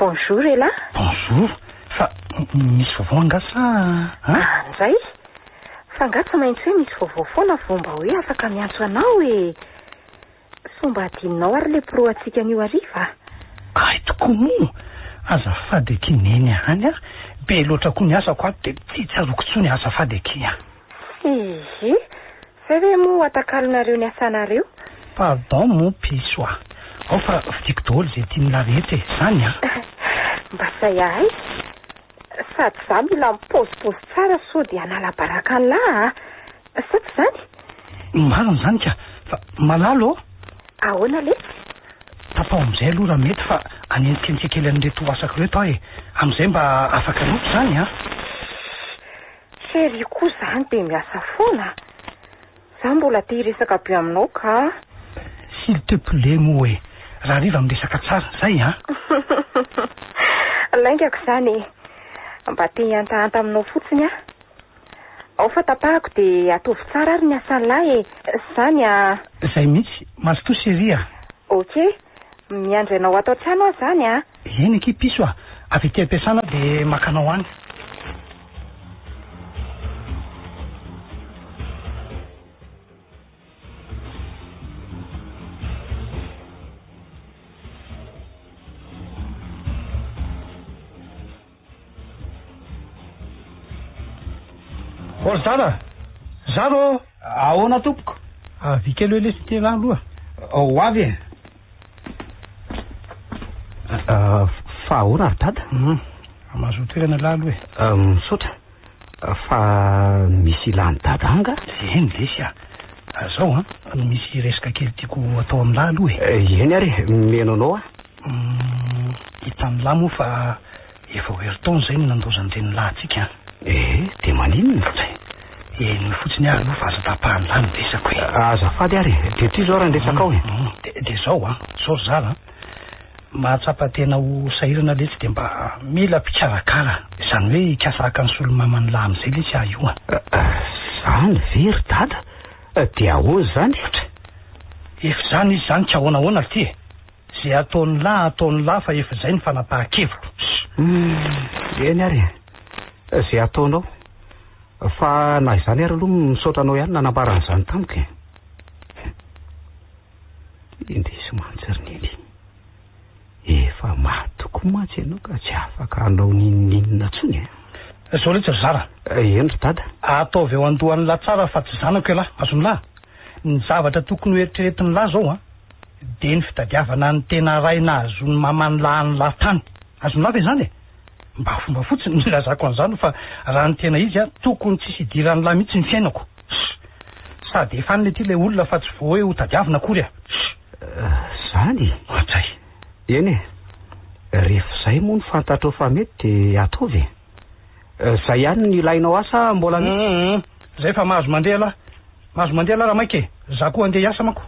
Bonjour elah. Bonjour. Fa misy vaovao angaha sa an? Andray. Fa angaha tsy maintsy hoe misy vaovao foana vao mba hoe afaka miantso anao e? Sao mba adinonao ary le pro antsika anio hariva a? Hay tokoa moa! Azafady akia Neny a! Any a! Be loatra koa ny asako ato dia tsy tsaroako intsony azafady akia a! Hihi! Zay ve moa atakalonareo ny asanareo? Pardon moa piso a! Ao fa vidiako daholo izay tian'lah rehetra e! Zany an! Mba zay ahay! Sady za mila mipaozipaozy tsara sao dia hanala baraka an'lah a! Sa tsy izany? Marina izany ka! Fa Malala ô! Ahoana letsy? Tapaho amin'izay aloha raha mety fa hanenjikenjika kely an'ireto asako ireto aho e! Amin'izay mba afaka nofy izany an! Chérie koa zany dia miasa foana? Za mbola te hiresaka be aminao ka. S'il te plait moa e! Rahariva miresaka tsara, zay an! Laingako izany e! Mba te hihantahanta aminao fotsiny aho. Ao fa tapahako dia ataovy tsara ary ny asan'lah e! Zany an! Zay mihitsy! Mazotoa chérie a! Ok! Miandry anao ato an-trano aho zany an! Eny akia piso a! Avy aty am-piasana aho dia maka anao any. Ô ry Zara! Zara ô! Ahoana tompoko? Avia kely hoe lesy ity elah aloha. Ho avy e! Fa ahoana ry dada? Hum, mahazoa toerana elah aloha e. Misaotra. Fa misy ilan'i dada anga? Eny lesy a! Zao an, misy resaka kely tiako atao amin'lah aloha e. Eny ary e, mino anao aho. Hum, hitan'lah moa fa Efa ho herintaona izay no nandaozan-drenin'lah antsika an! Eh, dia maninona? Tsia, henoy fotsiny aho aloha fa aza tapahan'lah ny resako e! Azafady ary e, dia ty izao raha ny resakao e! Dia, dia izao an, izao ry zala an, mahatsapa tena ho sahirana letsy dia mba mila mpikarakara, izany hoe hikasa haka ny solomaman'lah amin'izay letsy aho io an! Izany ve ry dada? Dia ahoana izany? Tsia, efa izany izy izany ka ahoana ahoana ry ty e! Ze ataon'lah ataon'lah fa efa izay ny fanapahan-kevitro. Humm, eny ary e. Ze ataonao. Fa na izany ary aloha misaotra anao ihany nanambara an'izany tamiko e. Indrisy mantsy ry Neny. Efa maty tokoa mantsy ianao ka tsy afaka hanao n'inon'inona intsony e. Zao letsy ry zara. Eny ry dada. Ataovy eo andohan'lah tsara fa tsy zanako ialahy. Azon'lah? Ny zavatra tokony ho eritreretin'lah zao an. Dia ny fitadiavana ny tena ray nahazoan'ny maman'i lahan'i tany. Azonao ve izany e? Mba fomba fotsiny no ilazako an'izany fa raha ny tena izy an, tokony tsisy idiran'i lahy mihitsy ny fiainako. Sady efa any ity ilay olona fa tsy vao hoe ho tadiavina akory a. Zany? Ohatray. Eny e. Rehefa izay moa no fantatrao fa mety dia ataovy e. Zay ihany no ilainao ahy sa mbola misy? Zay fa mahazo mandeha lahy. Mahazo mandeha lahy raha maika e. Za koa andeha hiasa manko.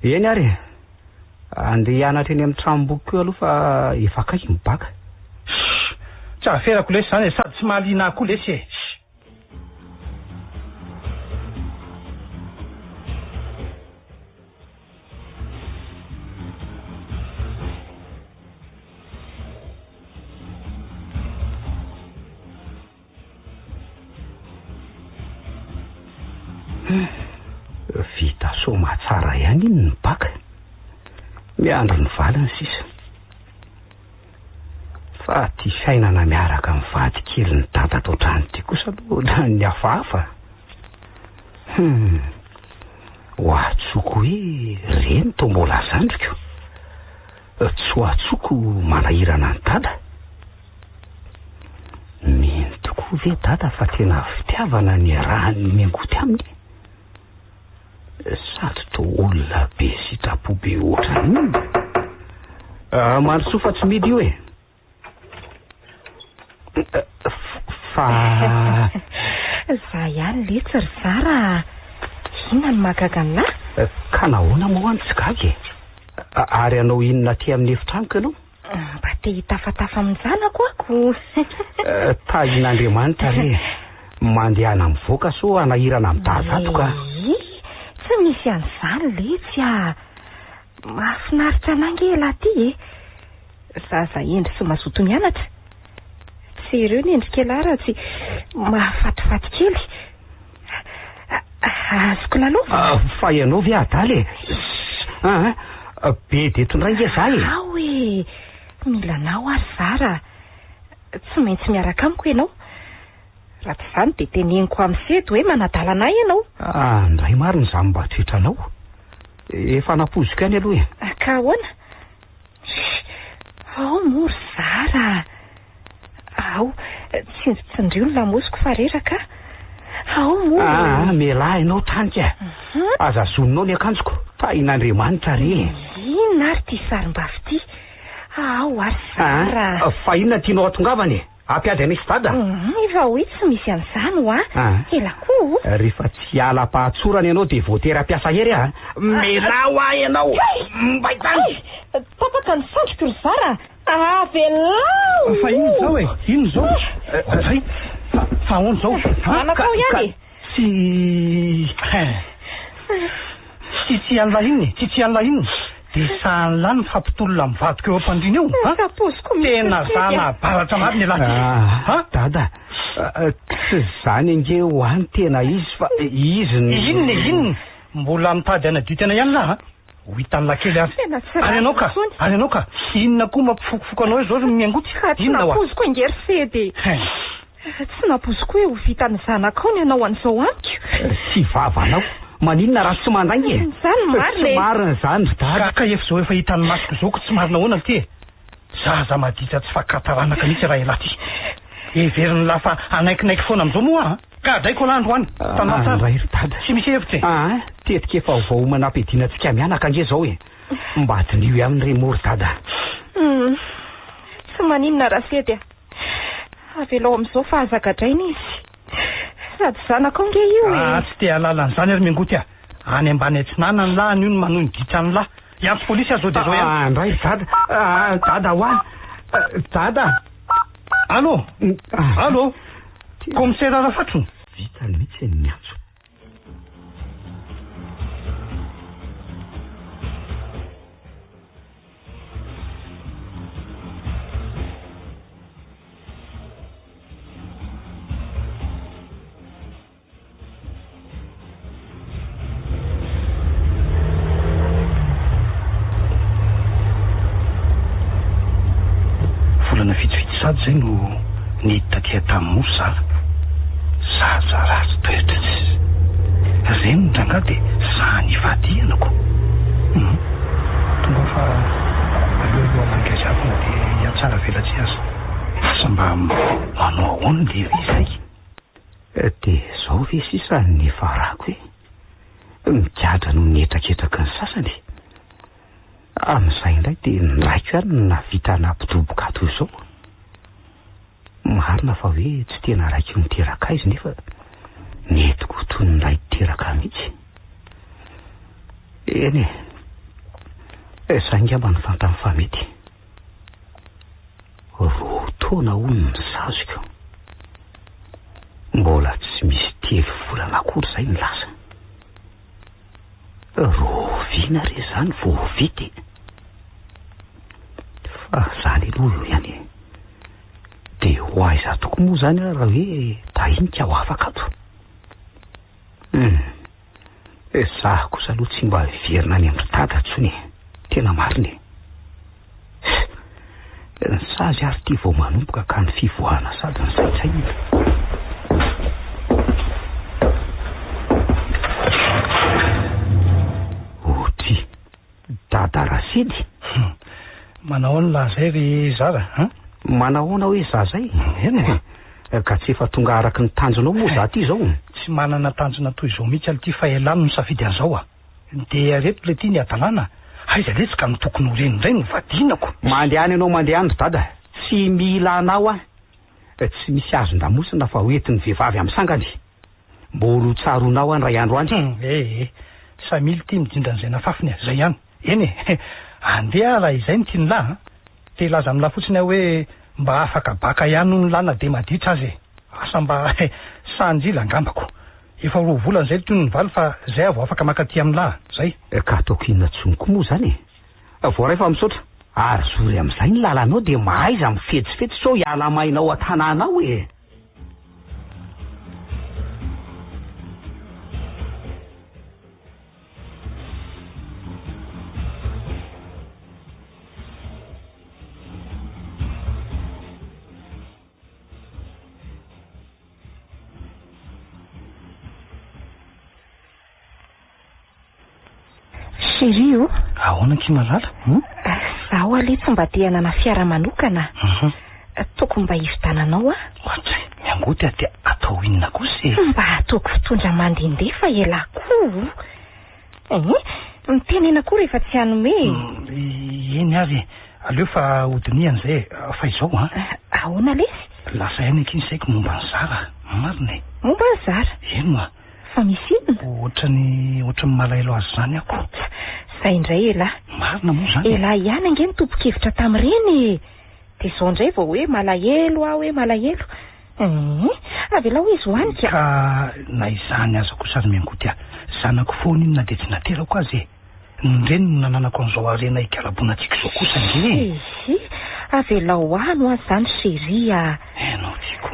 Eny ary e. Andeha hianatra eny amin'ny tranomboky koa aloha fa efa akaiky ny baka. Shh! Tsy averako lesy izany e, sady tsy mahaliana ahy koa lesy e. Shh! Hum, vita soamatsara ihany iny ny baka. Miandry ny valiny sisa. Fa ty fiainana miaraka amin'ny vady kelin'i dada ato an-trano ity kosa aloha ohatran'ny hafahafa. Hum, ho atsoko hoe reny toa mbola zandriko. Tsy ho atsoko manahirana an'i dada. Mino tokoa ve dada fa tena fitiavana ny iarahany miangoty aminy? Sady toa olona be sitrapo be ohatran'inona? Ah, mandrosoa fa tsy midy io e. Fa... Za ihany letsy ry zara a! Inona no mahagaga an'lah? Ka nahoana moa aho no tsy gaga e? Ary hanao inona aty amin'ny efitranoko ianao? Mba te hitafatafa amin-janako ako. Tahin'Andriamanitra re e! Mandehana mivoaka soa hanahirana amin'i Dada ato ka! Ii, tsy misy an'izany letsy a! Mahafinaritra anah nge elah ty e! Zaza hendry sy mazoto mianatra. Tsy ireo ny endrik'elah raha tsy mahafatifaty kely. Azoko lalaovina. Fa ianao ve adala e? Aa, be dia eto indray nge za e. Ao e! Mila anao aho ry Zara. Tsy maintsy miaraka amiko ianao. Raha tsy izany dia teneniko amin'i Sedy hoe manadala anà ianao. Ah, ndray marina izany mba toetranao. Efa nampoiziko ihany aloha e. Ka ahoana? Ao moa ry Zara a! Ao, tsindritsindrio ny lamosiko fa reraka aho. Ao moa. Ah, mialà ianao tanika. Aza azoninao ny akanjoko. Tahin'Andriamanitra re e. Inona ary ity sarim-bavy ity? Ao ary Zara a! Fa inona tianao hatongavana e? Hampiady an'i Dada? Efa hoe tsy misy an'izany hoa. Ela koa o! Rehefa tsy hiala am-pahatsorana ianao dia voatery hampiasa hery aho. Mialà hoa ianao! Mbay tany! Tapaka ny sandriko ry Zara a! Avelao! Fa inona izao e? Inona izao? Oadray! Fa ahoana izao? Anakao ihany e! Tsy Tsy tsy an'lah inona e, tsy tsy an'lah inona. Dia sahan'lah ny mifampitolona amin'ny vadiko eo am-pandriana eo, ha? Paoziko mihitsy Tena ry Sedy a. zana-baratra marina ialahy ty, ha? Dada, tsy izany ange ho ahy ny tena izy fa izy no. Inona e, inona? Mbola mitady hanadio tena ihany lah a? Ho hitan'lah kely ary. Tena tsy Ary ianao rariny ka, intsony. ary ianao ka, inona koa mampifokofoko anao izao ry miangoty? Ka tsy Inona hoa? nampoiziko ange ry Sedy e. Hein. Tsy nampoiziko hoe ho vitan'ny zanakao ny hanao an'izao amiko. Tsy vavanao. Maninona raha tsy mandainga e? Izany marina Tsy e. marina izany ry dada. Ka ka efa izao efa hitan'ny masoko izao ko tsy marina ahoana ity e? Zaza maditra tsy fakan-taranaka mihitsy raha elah ty. Heverin'lah fa hanaikinaiky foana amin'izao moa aho an? Ka hadraiko elah androany. Tandremo tsara. Andray ry dada. Tsy misy hevitra e. Aa, tetika efa voaomana hampiadiana antsika mianaka ange izao e. Mba diniho ihany re moa ry dada. Hum. Tsy maninona Rasedy a. Avelao amin'izao fa aza gadraina izy. Sady zanakao nge io e. Ah, tsy te hahalala an'izany ary Miangoty a. Any ambany atsinanana lah anio no manohy ny ditran'ny lah. Hiantso polisy aho zao dia zao ihany. Ah, ndray ry dada. Ah, dada hoa. Dada. Allô? Allô? Commissaire Rafatrony? Vitany mihitsy ny miantso. Volana vitsivitsy sady izay no niditra taty Antanimora za. Zaza ratsy toetra tsy. Reniny rangahy dia sahy nivadihana ko. Hum. Tonga aho fa aleo aloha hamangy azy avy na dia hihatsara velatsihy aza. Asa mba manao ahoana lery izay? Dia izao ve sisa ny niafarako e? Migadra noho ny hetraketraky ny sasany e. Amin'izay indray dia ny raiko ihany no nahavita nampidoboka ahy toy izao. Marina fa hoe tsy tena raiko niteraka ahy izy nefa nentiko ho toy ny ray niteraka ahy mihitsy. Eny e, izay angamba no fantany fa mety. Roa taona hono ny saziko. Mbola tsy misy telo volana akory izay ny lasa. Rahoviana re izany vao ho vita e? Fa izany aloha eo ihany e. Dia ho aiza tokoa moa izany aho raha hoe tahinika ho afaka ato? Hum. Izaho kosa aloha tsy mba hiverina any amin-dry Dada intsony e. Tena marina e. Ny sazy ary ity vao manomboka ka ny fivoahana sady ny saintsainina. Otri. Dada Rasidy. Manao ahoana lahy zay ry Zara an? Manahoana hoe za zay? Eny e. Ka tsy efa tonga araka ny tanjonao moa za ty izao? Tsy manana tanjona toy izao mihitsy aloha ty fa elah no nisafidy an'izao a. Dia reto le ty ny hadalana, aiza letsy ka ny tokony ho reny indray no vadianako. Mandehana ianao mandehana ry dada, tsy mila anao aho. Tsy misy hazon-damosina fa hoentin'ny vehivavy amin'ny sangany. Mbola ho tsaroanao aho indray andro any. Hum, eh eh, Samily ty mijinja an'izay nafafiny e, zay ihany. Eny e, andeha raha izay no tian'lah an. Te hilaza amin'lah fotsiny aho hoe mba afaka baka ihany hono lah na dia maditra aza e. Asa mba sanjila angambako. Efa roa volana izay toy ny nivaly fa zay aho vao afaka maka aty amin'lah, zay. Ka ataoko inona tsony koa moa izany e? Voaray fa misaotra. Ary zory amin'izay ny lalanao dia mahaiza mifetsifetsy sao hiala maina ao an-tanàna ao e! Chérie o! Ahoana akia malala? Hum? Zaho aloha tsy mba te hanana fiara manokana. Mhm. Tokony mba hividananao aho. Ohatray, miangoty aho dia atao inona kosa e? Mba ataoko fitondra mandehandeha fa elah koa. Eh, mitenena koa rehefa tsy hanome e. Eny ary e, aleo fa hodinihana izay e. Fa izao an. Ahoana lesy? Lasa ihany akia ny saiko momba an'i Zara, marina e. Momba an'i Zara? Eny oa. Fa misy inona? Ohatrany, ohatran'ny malahelo azy izany aho ko. Zay indray elah. Marina moa izany e. Elah ihany ange no tompon-kevitra tamin'ireny e. Dia izao indray vao hoe malahelo aho hoe malahelo. Eeh, avelao izy ho any ka. Ka na izany aza kosa ry Miangoty a, zanako foana iny na dia tsy naterako aza e. Ny reniny no nananako an'izao harena igalabonantsika izao kosa ange e. Hihi, avelao any hoa izany chérie a. Enao tiako.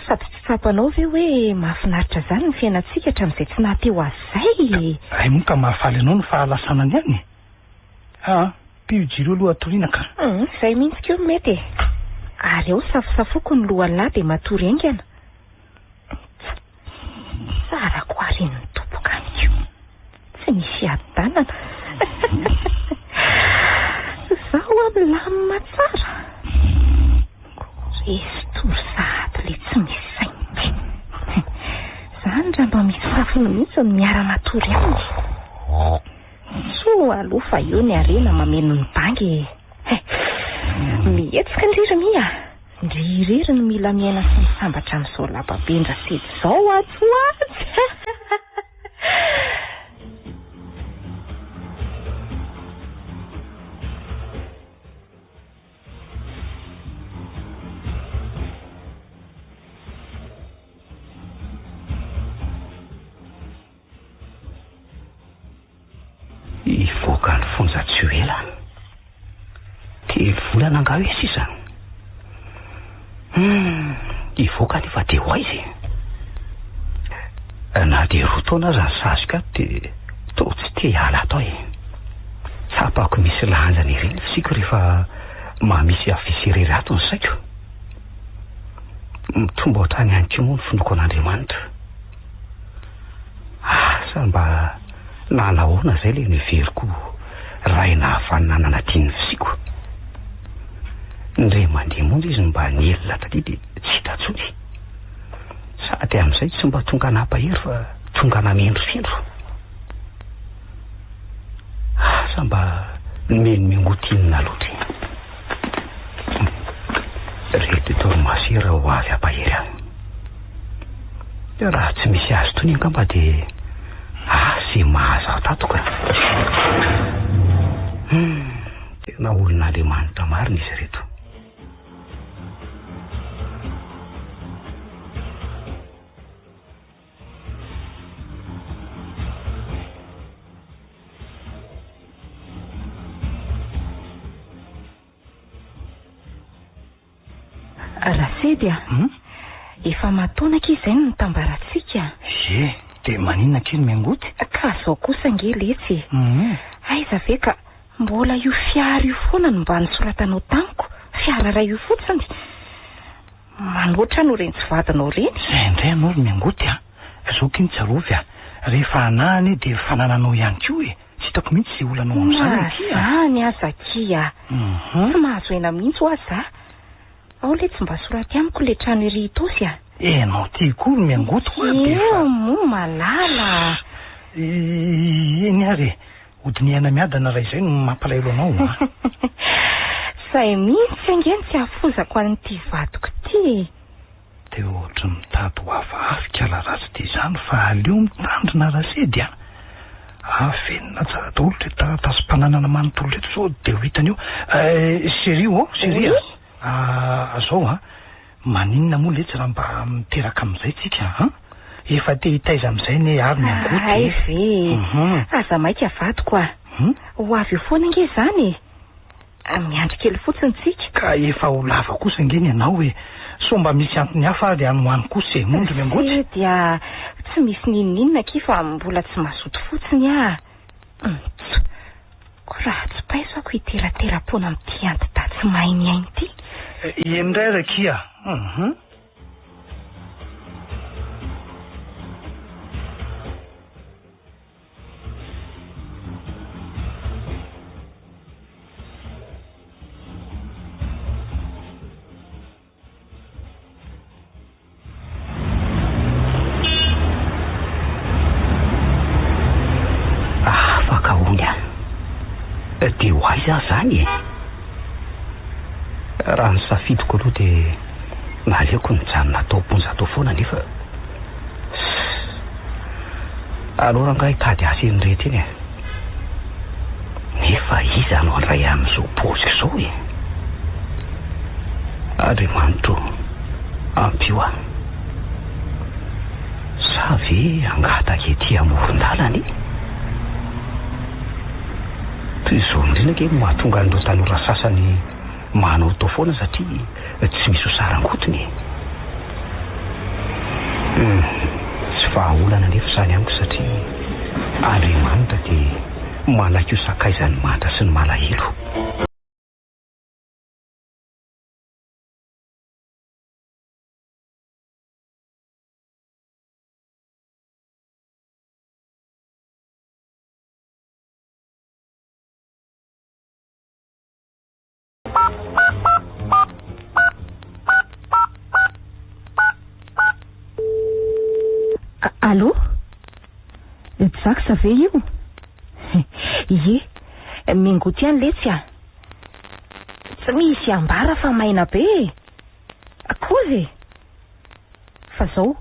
Sady tsy tsapanao ve hoe mahafinaritra izany ny fiainantsika hatramin'izay tsy naha-teo azy izay e. Hay moa ka mahafaly anao ny fahalasanany any e. Aa, pio jiro aloha hatoriana ka. Hum, izay mihitsy koa no mety e. Ary ao safosafoko ny lohan'lah dia matory haingana. Tsara koa ary iny midoboka any io. Tsy misy fiadanana. Izaho hoa milamina tsara. Resy tory sahady ilay tsy misy saina ity. Izany raha mba misy fafiny mihitsy no miara-matory aminy. Soa aloha fa eo ny harena mameno ny banga e. Mihetsika ndry ry Mia a! Ndry irery no mila miaina sy misambatra amin'izao lababen-dRasedy izao atsy ho atsy. Hivoaka ny fonja tsy ho ela. Telo volana angaha hoe sisa? Hum, hivoaka anefa dia ho aiza e? Na dia roa taona aza ny saziko ato dia toa tsy te hiala ato aho e. Tsapako misy lanjany ery ny fisiako rehefa maha misy affiche irery ato ny saiko. Mitombo hatrany ihany koa moa ny finoako an'Andriamanitra. Asa mba nanahoana izay ilay noheveriko ho ray nahavanona nanadino ny fisiako. Indray mandeha monja izy no mba nielina taty dia tsy hita intsony. Sady amin'izay tsy mba tonga nampahery fa tonga namendrofendro. Asa mba nomeny mingoty inona loatra e. Reto eto ry masera ho avy hampahery ahy. Raha tsy misy azy tony angamba dia asa e mahazo tato ka. Hum, tena olon'Andriamanitra marina izy ireto. Rasedy a! Hum? Efa mataona akia izay no nitambarantsika. Ie, dia maninona akia no miangoty? Ka zao kosa ange letsy e. Hum. Aiza ve ka mbola io fiara io foana no mba nosoratanao tamiko, fiara iray io fotsiny. Manoatra anao ireny tsy vadinao ireny. Izay indray ianao ry miangoty a! Zao akia no tsarovy a! Rehefa anah anie dia fanananao ihany koa e! Tsy hitako mihitsy izay olanao amin'izany akia a! Mazany aza akia a! Tsy mahazo aina mihitsy hoa za! Ao letsy mba soraty amiko ilay trano ery Itaosy a! Ianao ity koa ry miangoty hoa dia efa. Eo moa malala a! Eny ary e! Hodinihana miadana raha izay no mampalahelo anao a! Izay mihitsy ange no tsy hahafozako an'ity vadiko ity e! Dia ohatry ny mitady ho hafahafa ikala ratsy ity izany fa aleo mitandrina Rasedy a! Afenina tsara daholo ireto taratasim-pananana manontolo ireto sao dia ho hitany eo. Eh, chérie ô, chérie a! Ah, zao a! Maninona moa letsy raha mba miteraka amin'izay tsika an? Efa te hitaiza amin'izay anie ary ny angoty e! Hay ve e! Aza maika vadiko a! Ho avy eo foana ange izany e! Miandry kely fotsiny tsika. Ka efa ho lava kosa ange ny anao e. Sao mba misy antony hafa ary any ho any kosa e. Mondry miangotsy. Tsia dia tsy misy n'inon'inona akia fa mbola tsy mazoto fotsiny aho. Ntso. Koa raha tsy paiso ako hiteratera-poana amin'ity anti-dahy tsy mahay mihaino ity. Eny indray ary akia. Hum. Afaka hono aho. Dia ho aiza aho izany e? Raha ny safidiko aloha dia naleoko nijanona tao am-ponja tao foana nefa. Aleo rangahy hitady asa eny rehetra eny e. Nefa iza no handray amin'izao paoziko izao e? Andriamanitra o, ampio aho. Sa ve hangataka ety amoron-dalana e? Toy izao indrindra ange no mahatonga an'ireo tanora sasany manaotao foana satria tsy misy ho sarangotiny e. Hum, tsy vahaolana anefa izany amiko satria Andriamanitra dia manaiky ho sakaizan'ny mantra sy ny malahelo. Allô? Jax ve io? Ie, mingoty ihany letsy a! Tsy misy ambara fa maina be e! Kozy e! Fa zao,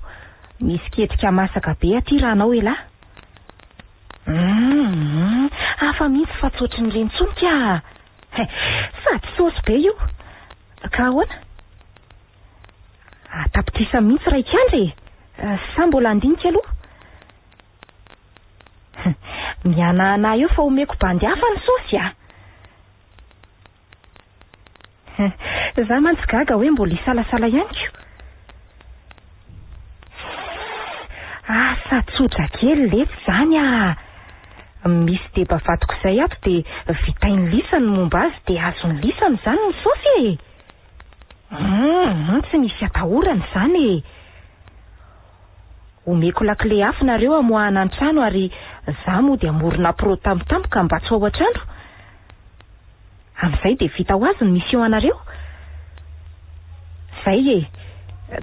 misy ketrika masaka be aty raha anao elah. Humm, hafa mihitsy fa tsy ohatry ny ireny intsony ka! Sady saosy be io! Ka ahoana? Tapitrisa mihitsy raikandra e! Sa mbola handinika aloha? Mihanahana eo fa omeko bandy hafa ny saosy a! Za mantsy gaga hoe mbola hisalasala ihany ko. Asa tsotra kely letsy zany ah! Misy deba vadiko izay ato dia vitain'i Lisa ny momba azy dia azon'i Lisany izany ny saosy e! Humm tsy misy atahorana izany e! Omeko lakile afo nareo hamoahana ny trano ary za mody hamorona pro tampotampoka mba tsy ho ao an-trano. Amin'izay dia vita ho azy ny mission anareo. Zay e!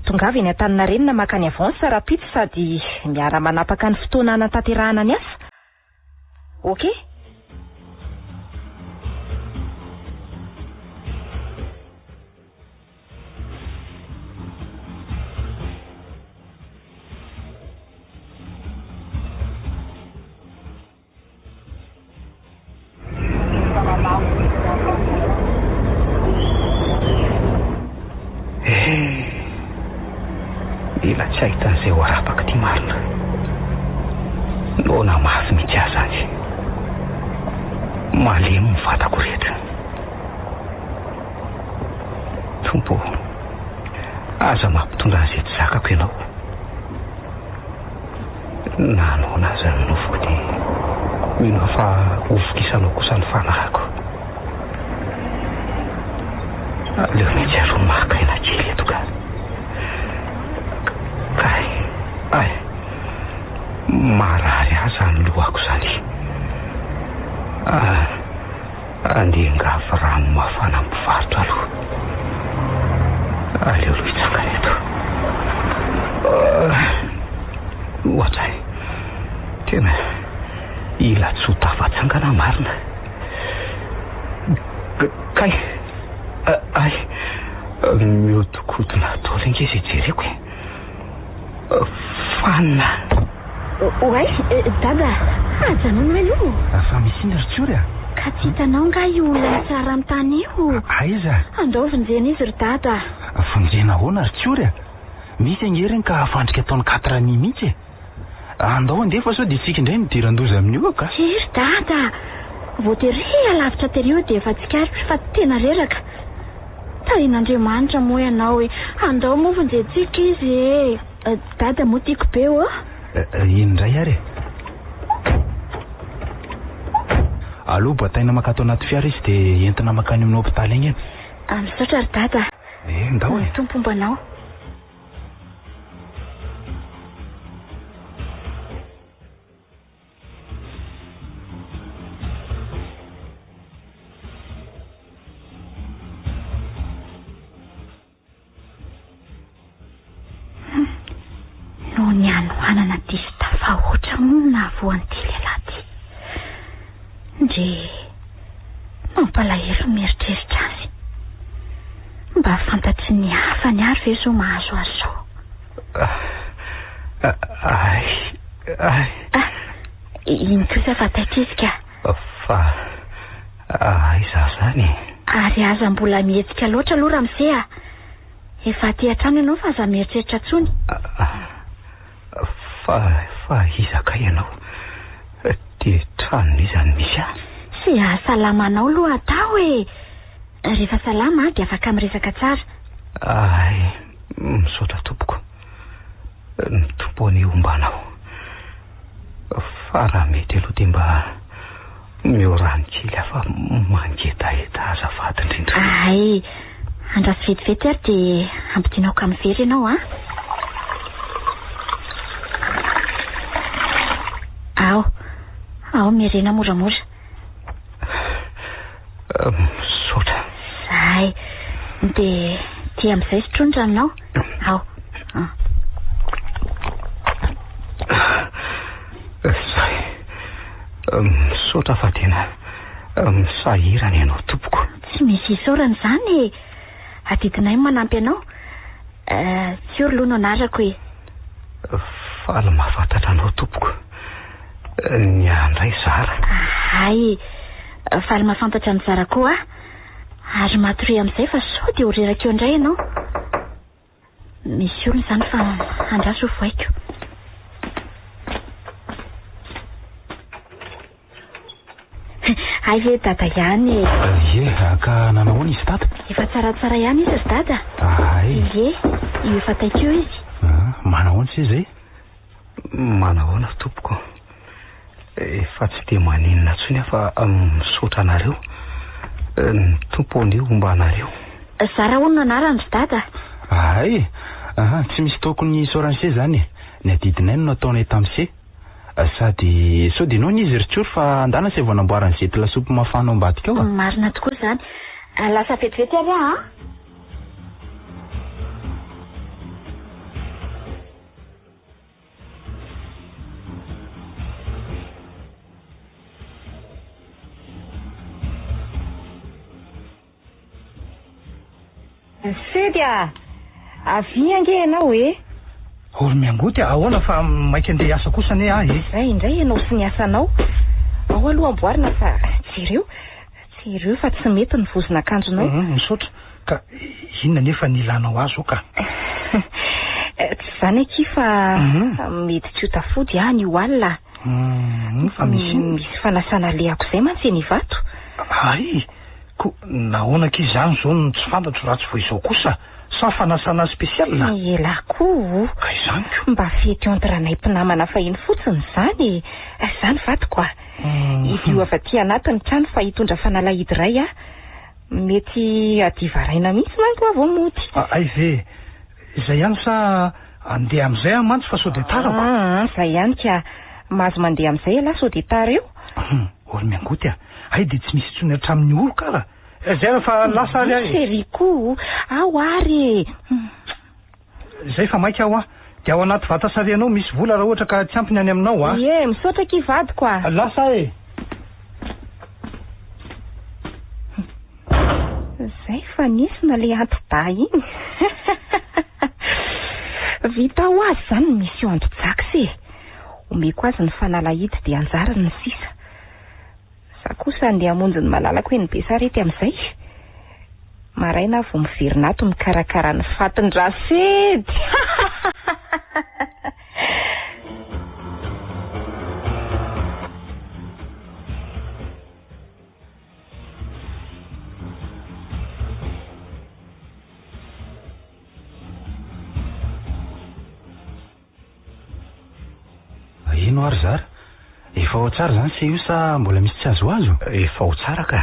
Tongava eny Antaninarenina maka ny avance rahampitso sady miara-manapaka ny fotoana hanatanterahana ny asa. Ok? Eh, mila tsy hahita an'izay ho arapaka ity marina. Noana mafy mihitsy aho izany. Malemy ny vatako rehetra. Tompo ô, aza mampitondra an'izay tsy zakako ianao. Na noana aza ny nofoko dia mino aho fa ho vokisanao kosa ny fanahiko. Aleo mihitsy aloha maka aina kely eto ka. Kay, ay, marary ahy izany lohako izany. Ah. Andeha hingafy rano mafana amin'ny mpivarotra aloha. Aleo aloha hitsangana eto. Ohatra e, tena ila tsy ho tafatsangana aho marina. Kay, ay, mihodinkodina daholo ange izay jereko e. Fanina. Oay, Dada, ajanony aloha. Fa misy inona ry Tsiory a? Ka tsy hitanao nga io olona mitsara amin'ny tany io? Aiza? Andao vonjena izy ry Dada. Vonjena ahoana ry Tsiory a? Misy ange ireny ka fandrika ataon'ny quatre amis mihitsy e. Andao andeha fa sao dia isika indray no idiran-doza amin'io ka. Tsia ry Dada. Vao tery alavitra tery eo dia efa tsikaritro fa tena reraka. Tahian'Andriamanitra moa ianao e. Andao moa vonjentsika izy e. Dada moa tiako be ô. Iny indray ary e. Aleo bataina makato anaty fiara izy dia entina makany amin'ny hopitaly haingana. Misaotra ry dada. Eh, ndao e. Ny Tompo homba anao. Noho ny hanoanana diso tafahoatra moa no nahavoa an'ity lehilahy ity. Ndry, mampalahelo ny mieritreritra azy. Mba fantatry ny havany ary ve izao mahazo azy izao? Ay, ay. Ah, iny kosa fa taitra izy ka. Fa aiza izany e? Ary aza mbola mihetsika loatra aloha ramose a! Efa aty an-trano ianao fa aza mieritreritra intsony. Fa, fa iza kay ianao? Dia tranon'iza no misy ahy? Tsy hahasalama anao aloha atao e! Rehefa salama dia afaka miresaka tsara. Ay, misaotra tompoko. Ny Tompo anie homba anao. Fa raha mety aloha dia mba omeo rano kely aho fa mangetaheta azafady indrindra. Ay, andraso vetivety ary dia ampidinako amin'ny vera ianao an. Ao, ao miherena moramora. Misaotra. Zay. Dia ty amin'izay sotroy ny ranonao. Ao. Zay. Misaotra fa tena misahirana ianao tompoko. Tsy misy isaorana izany e. Adidinay ny manampy anao. Tsiory aloha no anarako e. Faly mahafantatra anao tompoko. Ny ahy indray Zara. Hay, faly mahafantatra an'i Zara koa aho. Ary matoria amin'izay fa sao dia ho reraka eo indray ianao. Misy olona izany fa andraso ho vohaiko. Hay ve dada ihany e. Ie, ka nanao ahoana izy dada? Efa tsaratsara ihany izy ry dada. Hay. Ie, io efa taitra io izy. Ah, manahoana se izay? Manahoana tompoko. Efa tsy dia maninona intsony aho fa misaotra anareo. Ny Tompo anie homba anareo. Zara hono no anarany ry dada. Hay, aha, tsy misy tokony hisaoran'i se izany e. Ny adidinay no nataonay tamin'i se. Sady sao dia noana izy ry Tsiory fa andana izay vao namboaran'i Zety lasopy mafana ao ambadika ao a. Marina tokoa izany. Lasa vetivety ary aho an. Sedy a! Avia ange ianao e! Ory miangoty a! Ahoana fa maika andeha hiasa kosa anie aho e! Izay indray ianao sy ny asanao. Ao aloha amboarina fa jereo, jereo fa tsy mety ny vozon'akanjonao. Hum, misaotra. Ka inona anefa ny ilanao ahy izao ka? Tsy izany akia fa mety tsy ho tafody aho anio alina. Hum, fa misy inona? Misy fanasana alehako izay mantsy eny Ivato. Hay! Ko nahoana akia izany izao no tsy fantatro raha tsy vao izao kosa? Sa fanasana spécial? Elah koa o! Ka izany ko! Mba fety entre anay mpinamana fahiny fotsiny izany e! Izany vadiko a! Idio avy aty anaty ny trano fa hitondra fanalahidy iray aho. Mety hadiva raina mihitsy manko aho vao mody. Hay ve! Izay ihany sa andeha amin'izay aho mantsy fa sao dia tara ko! Aa, izay ihany ka! Mahazo mandeha amin'izay ialahy sao dia tara eo. Hum, ory miangoty a! Hay dia tsy misy intsony hatramin'ny oroka ara! Izay ary fa lasa ary aho e! Chérie ko, ao ary e! Izay fa maika aho an! Dia ao anaty vata sarihanao misy vola raha ohatra ka tsy ampy ny any aminao an! Ie, misaotra akia vadiko a! Lasa aho e! Zay fa nisy na le anti-dahy iny. Vita ho azy izany ny mission an-dry Jax e! Omeko azy ny fanalahidy dia anjarany ny sisa. Za kosa andeha hamonjy ny malalako eny Besarety amin'izay. Maraina aho vao miverina ato mikarakara ny fatin-dRasedy! Eny hoa ry zara. Efa ao tsara izany se io sa mbola misy tsy azoazo? Efa ao tsara ka.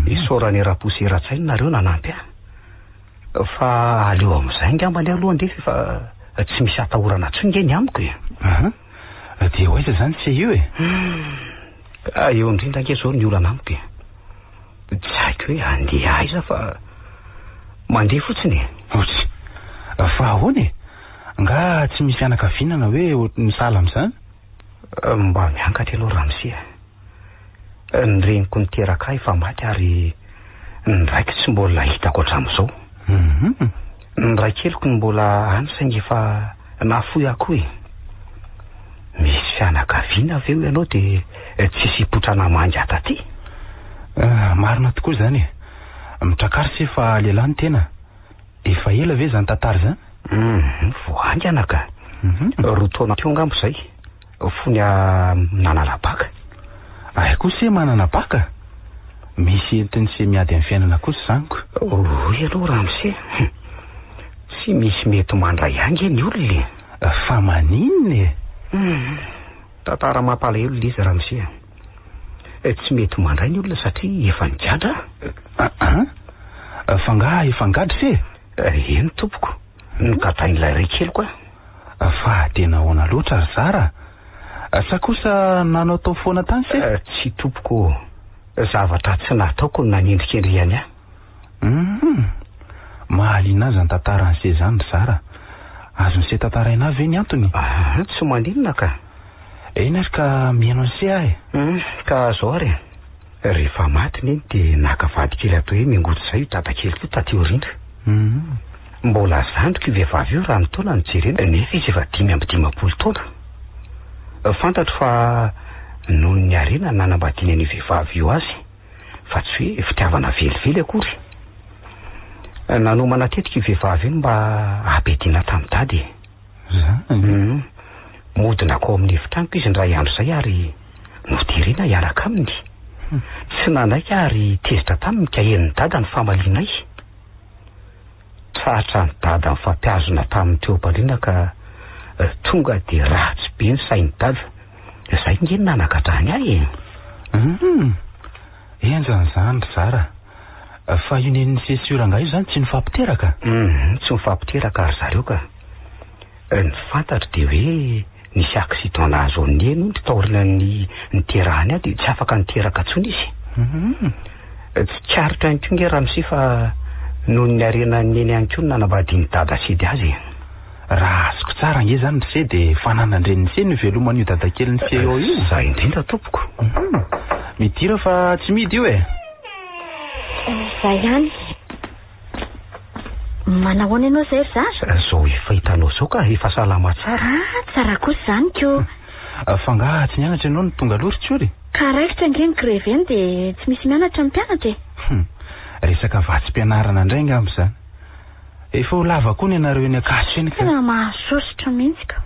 Isaorana eram-po sy eran-tsaina nareo nanampy ahy. Fa aleo amin'izay angambany aloha andeha fa efa tsy misy atahorana intsony nge ny amiko e. Aha. Dia ho aiza izany se io e? Ka eo indrindra ange izao ny olana amiko e. Tsy haiko hoe handeha aiza fa mandeha fotsiny e. Otsy. Fa ahoana e? Nga tsy misy fianakaviana na hoe ohatry ny sahala amin'izany? Mba miangatra ianao ramose a. Ny reniko niteraka ahy efa maty ary ny raiko tsy mbola hitako hatramin'izao. Ny raikeliko no mbola any saingy efa nahafoy ahy koa e. Misy fianakaviana ve hoy ianao dia tsisy hipoitra namangy ahy taty? Marina tokoa izany e. Mitrakary se fa lehilahy ny tena. Efa ela ve izany tantara izany? Vao haingana ka. 2 taona teo angamba izay. Fony aho nanala baka. Hay koa se manana baka? Misy entin'ny se miady amin'ny fiainana kosa izany ko. Hoy ianao ramose. Tsy misy mety mandray ahy nge ny olona e. Fa maninona e? Tantara mampalahelo ilay izy ramose. Tsy mety mandray ny olona satria efa nigadra aho. Fa nga efa nigadra se? Eny tompoko, nogadrain'ilay raikeliko aho. Fa tena ahoana loatra ry zara? Sa kosa nanao tao foana tany se? Tsy tompoko ô, zavatra tsy nataoko no nanendrikendrehany ahy. Mahaliana ahy izany tantaran'i se izany ry zara. Azon'i se tantaraina ahy ve ny antony? Aha, tsy maninona ka. Eny ary ka mihaino an'i se aho e. Ka zao ary e, rehefa maty neny dia naka vady kely atao hoe Mingoty izay io dadakeliko io taty aoriana. Mbola zandriko io vehivavy io raha ny taona no jerena nefa izy efa 55 taona. Fantatro fa noho ny harena no nanambadiany an'io vehivavy io azy fa tsy hoe fitiavana velively akory. Nanomana tetika io vehivavy io mba hampediana tamin'i dada e. Zany? Mody nankao amin'ny efitranoko izy indray andro izay ary noterena hiaraka aminy. Tsy nanaiky aho ary tezitra taminy ka henon'i dada ny famalianay. Tratra an'i dada nifampihazona taminy teo am-pandriana ka tonga dia ratsy be ny sain'i dada. Izay nge no nanagadrany ahy e. Henjana izany ry zara. Fa io nenin'i Sesio rangahy io izany tsy nifampiteraka? Tsy nifampiteraka ry zareo ka. Ny fantatro dia hoe nisy accident nahazo an'i Neny hono taorian'ny niterahany ahy dia tsy afaka niteraka intsony izy. Tsikaritra ihany koa nge ramose fa noho ny harenan'i Neny ihany koa no nanambadian'i Dada Sedy azy e. Raha azoko tsara ange izany ry se dia fananan-drenin'i se no iveloman'io dadakelin'i se ao io. Izay indrindra tompoko. Midira fa tsy mihidy io e. Izay ihany. Manahoana ianao izay ry zara? Izao efa hitanao izao ka, efa salama tsara. Ah, tsara kosa izany ko. Fa angaha tsy nianatra ianao no tonga aloha ry Tsiory? Ka raikitra ange ny grevy eny dia tsy misy mianatra ny mpianatra e. Resaka vatsim-pianarana indray angamba izany. Efa ho lava koa ny anareo eny Ankatso eny ka. Tena mahasosotra mihitsy ka.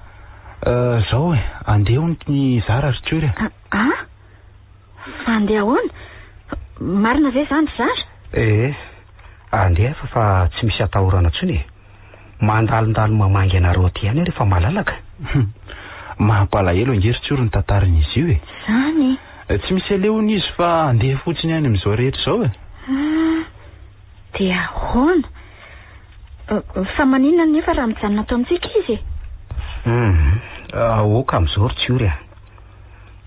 Izao e, andeha hono ny zara ry Tsiory e. Ah? Fa andeha ahoana? Marina ve izany ry zara? Ee, andeha fa fa tsy misy atahorana intsony e. Mandalondalo mamangy anareo aty ihany aho rehefa malalaka. Mampalahelo ange ry Tsiory ny tantaran'izy io e. Izany e. Tsy misy aleha hono izy fa andeha fotsiny ihany amin'izao rehetra izao e. Ah, dia ahoana? Fa maninona nefa raha mijanona ato amintsika izy e? Aoka amin'izao ry Tsiory a.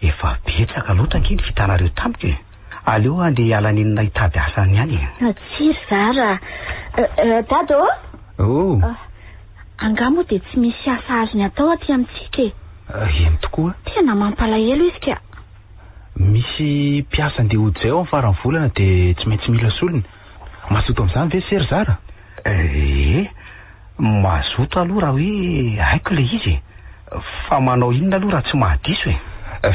Efa betsaka loatra ange ny vitanareo tamiko e. Aleo andeha hiala nenina hitady asa any ihany e. Tsia ry zara. Dada ô? Oh. Angaha moa dia tsy misy asa azony atao aty amintsika e? Eny tokoa. Tena mampalahelo izy ka. Misy mpiasa andeha hody izay ao amin'ny faran'ny volana dia tsy maintsy mila solony. Mazoto amin'izany ve se ry zara? Ee, mazoto aloha raha hoe haiko ilay izy e. Fa manao inona aloha raha tsy mahadiso e?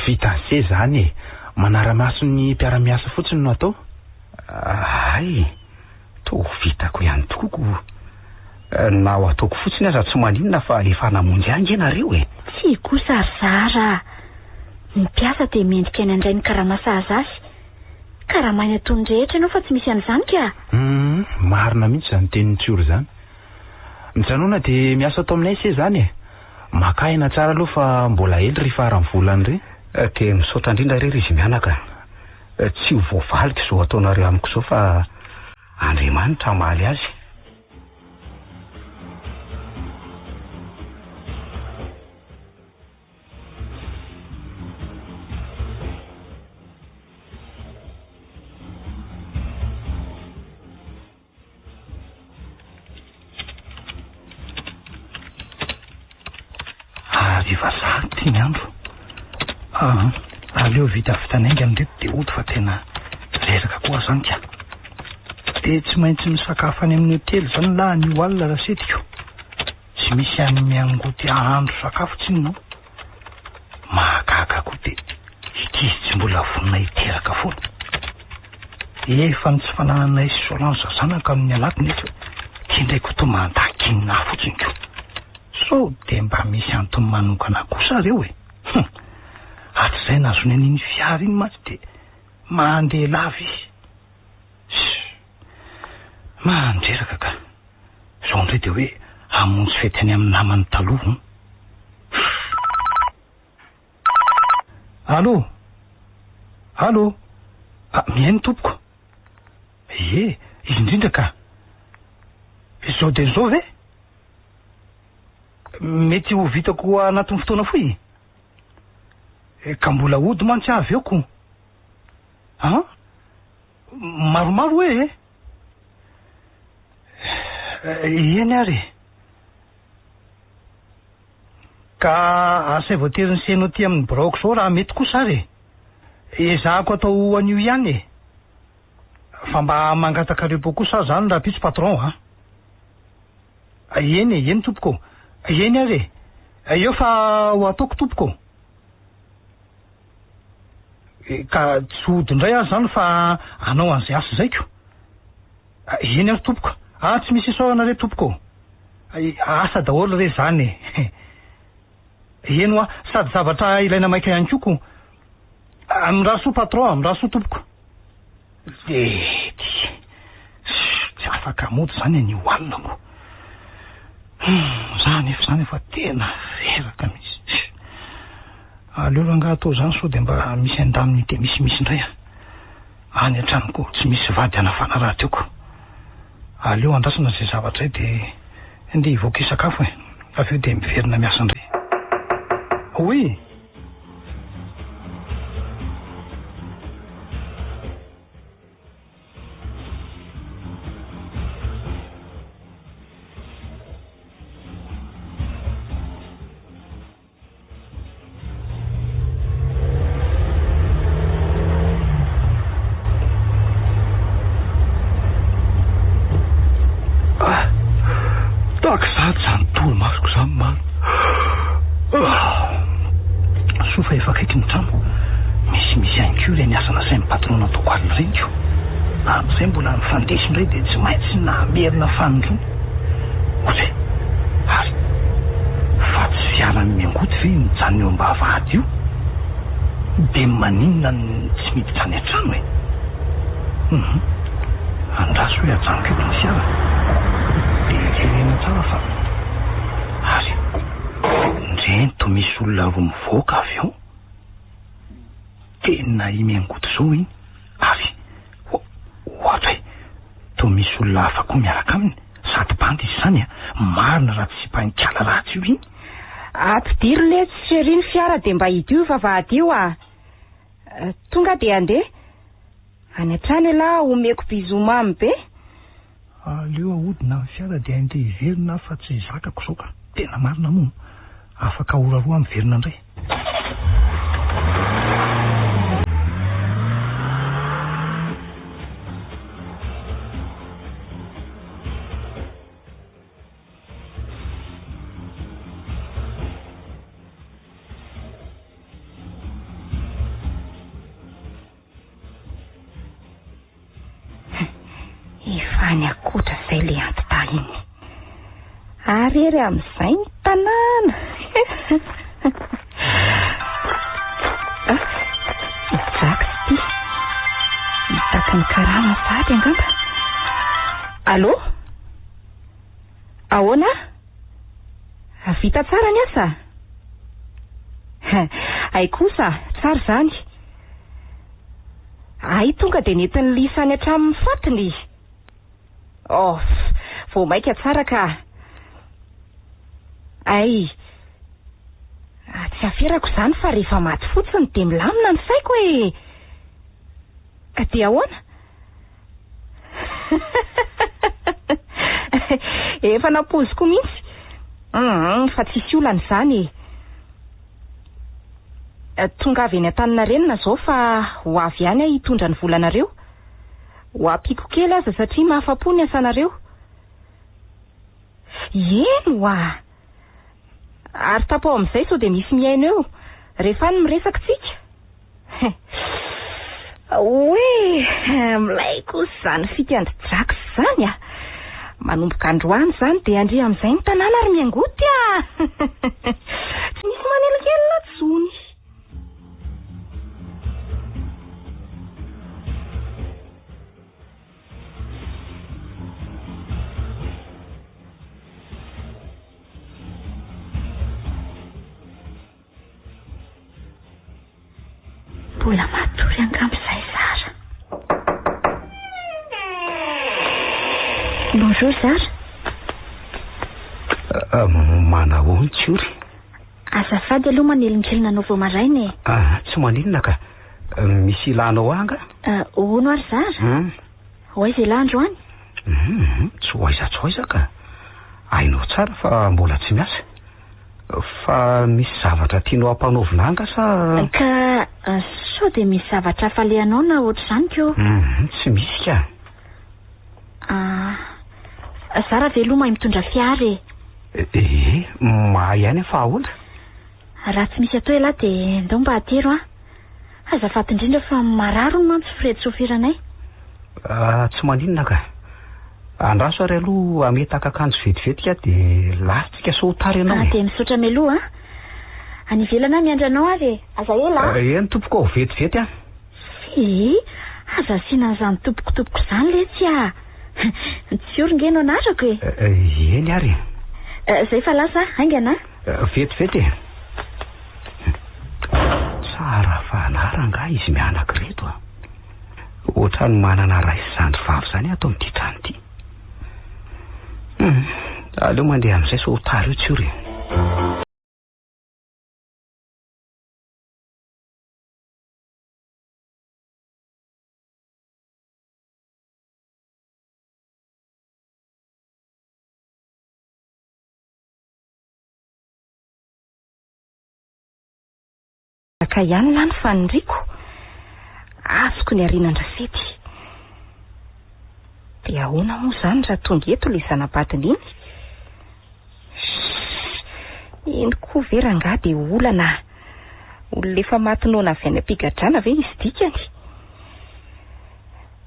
Vitan'i se izany e. Manara-maso ny mpiara-miasa fotsiny no atao. Hay, toa ho vitako ihany tokoa ko. Na ho ataoko fotsiny aza tsy maninona fa efa namonjy ahy ange nareo e. Tsia kosa ry zara a. Ny mpiasa dia mendrika ny handray ny karama sahaza azy. Karamaina toy ny rehetra ianao fa tsy misy an'izany ka. Hum, marina mihitsy izany tenin'i Tsiory izany. Mijanona dia miasa ato aminay se izany e. Makà aina tsara aloha fa mbola ela ry faran'ny volana ry. Dia misaotra indrindra re ry izy mianaka. Tsy ho voavaliko izao ataonareo amiko izao fa Andriamanitra hamaly azy. Hariva zany ty ny andro. Ah, aleo vita avy tany haingana ireto dia hody fa tena reraka koa aho zany ka. Dia tsy maintsy misakafo any amin'ny hotely zany lahy anio alina rasetiko. Tsy misy any miangoty hahandro sakafo tsinona ao. Mahagaga koa dia ity izy tsy mbola vonona hiteraka foana. Efa ny tsy fanananay sy Solange zanaka no nialako nefa ity indray koa toa mandaginina ahy fotsiny ko. Sao dia mba misy antony manokana kosa reo e? Hum! Hatrizay nahazoany an'iny fiara iny mantsy dia mandeha lava izy. Ssss! Mandreraka ka. Izao indray dia hoe hamonjy fety any amin'ny namany taloha hono. Allô? Allô? Ah, mihaino tompoko. Ie, izy indrindra ka. Izao dia izao ve? Mety ho vitako anatin'ny fotoana fohy? Ka mbola hody mantsy aho avy eo ko. An? Maromaro hoe e? Eny ary e. Ka asaivo aterin'i Seno aty amin'ny biraoko izao raha mety kosa ary e. Ezahako atao anio ihany e. Fa mba mangataka repos kosa aho izany rahampitso patron a. Eny e, eny tompoko ô. Eny ary e. Eo fa ho ataoko tompoko ô. Ka tsy hody indray aho izany fa hanao an'izay asa izay ko. Eny ary tompoko. Ah, tsy misy isaorana re tompoko ô. Asa daholo re izany e. Eny hoa, sady zavatra ilaina maika ihany koa ko. Mirary soa patron, mirary soa tompoko. Lety. Tsy afaka mody izany anio alina ko. Za anefa izany efa tena reraka mihitsy. Aleo rangaha atao izany sao dia mba misy indemnité misimisy indray a. Any an-trano koa tsy misy vady hanafana rahateo ko. Aleo andrasana izay zavatra izay dia ndeha hivoaka hisakafo e. Avy eo dia miverina miasa indray. Oui. Ah, tahaka izany izany torimasoko izany man. Ah, soa fa efa akaiky ny trano. Misimisy ihany koa ireny asa nasain'ny patron nataoko alina ireny ko. Amin'izay mbola mifandiso indray dia tsy maintsy namerina fanindroany. Ozy e! Ary fa tsy fiaran'ny miangoty ve io mijanona eo am-bavahady io? Dia maninona no tsy miditra any an-trano e? Hum. Andraso hoe ajanoko eto ny fiara. Dia jerena tsara fa. Ary ndreny toa misy olona roa mivoaka avy ao. Tena i Miangoty izao iny. Ary ohatra e! Toa misy olona hafa koa miaraka aminy, sady bandy izy izany a! Marina raha tsy sipan'ikala ratsy io iny. Ampidiro letsy chérie ny fiara dia mba hidio io vavahady io a! Tonga dia handeha. Any an-trano ialahy omeko bisous mamy be. Aleo ahodina ny fiara dia andeha hiverina aho fa tsy zakako izao ka. Tena marina moa. Afaka ora roa aho miverina indray. Efa any ankoatra izay ilay anti-dahy iny. Ary ery amin'izay ny tanàna. Ah, Jax ity. Mitaky ny karama sahady angamba. Allô? Ahoana? Vita tsara ny asa? Hay kosa, tsara izany. Hay tonga dia nentin'i Lisa any hatramin'ny fatiny. Oh, vao maika tsara ka. Hay. Tsy aferako izany fa rehefa maty fotsiny dia milamina ny saiko e. Dia ahoana? Efa nampoiziko mihitsy. Hum, fa tsisy olana izany e. Tonga avy eny Antaninarenina izao fa ho avy ihany aho hitondra ny volanareo. Ho ampiako kely aza satria mahafa-po ny asanareo. Eny hoa! Ary tapaho amin'izay sao dia misy mihaino eo rehefa any miresaka tsika. Oe! Milay kosa izany fikan-dry Jax izany a! Manomboka androany izany dia handria amin'izay ny tanàna ry Miangoty a! Tsy misy manelingelina intsony. Mbola matory angamba izay Zara. Bonjour Zara. Manahoana Tsiory? Azafady aloha manelingelina anao vao maraina e. Ah, tsy maninona ka. Misy ilanao ahy angaha? Hono ary Zara. Ho aiza ialahy androany? Hum, tsy ho aiza tsy ho aiza ka. Hainao tsara fa mbola tsy miasa. Fa misy zavatra tianao hampanaovina ahy angaha sa? Ka sao dia misy zavatra hafa alehanao na ohatr'izany ko? Hum, tsy misy ka. Ah, Zara ve aloha mahay mitondra fiara e? Ee, mahay ihany aho fa ahoana? Raha tsy misy atao ialahy dia ndao mba atero an. Azafady indrindra fa marary hono mantsy Fred soferanay. Ah, tsy maninona ka. Andraso ary aloha hametaka akanjo vetivety ka dia lasa tsika sao ho tara ianao Ah, e. dia misaotra mialoha an. Any ivelany aho miandry anao ary e. Aza ela an. Eny tompoko ô, vetivety an. Tsia, aza asiana an'izany tompoko tompoko izany letsy ah. Tsiory nge no anarako e. Eny ary e. Izay fa lasa ah, haingana ah. Vetivety e. Tsara fanahy rangahy izy mianaka ireto a. Ohatran'ny manana ray sy zandry vavy izany ato amin'ity trano ity. Hum, aleo mandeha amin'izay sao ho tara eo Tsiory e. Ka ihany lahy ny faniriako. Azoko ny harinan-dRasety. Dia ahoana moa izany raha tonga eto ilay zana-badiny iny? Shh! Iny koa ve rangahy dia olana? Olona efa maty noana avy any am-pigadrana ve misy dikany?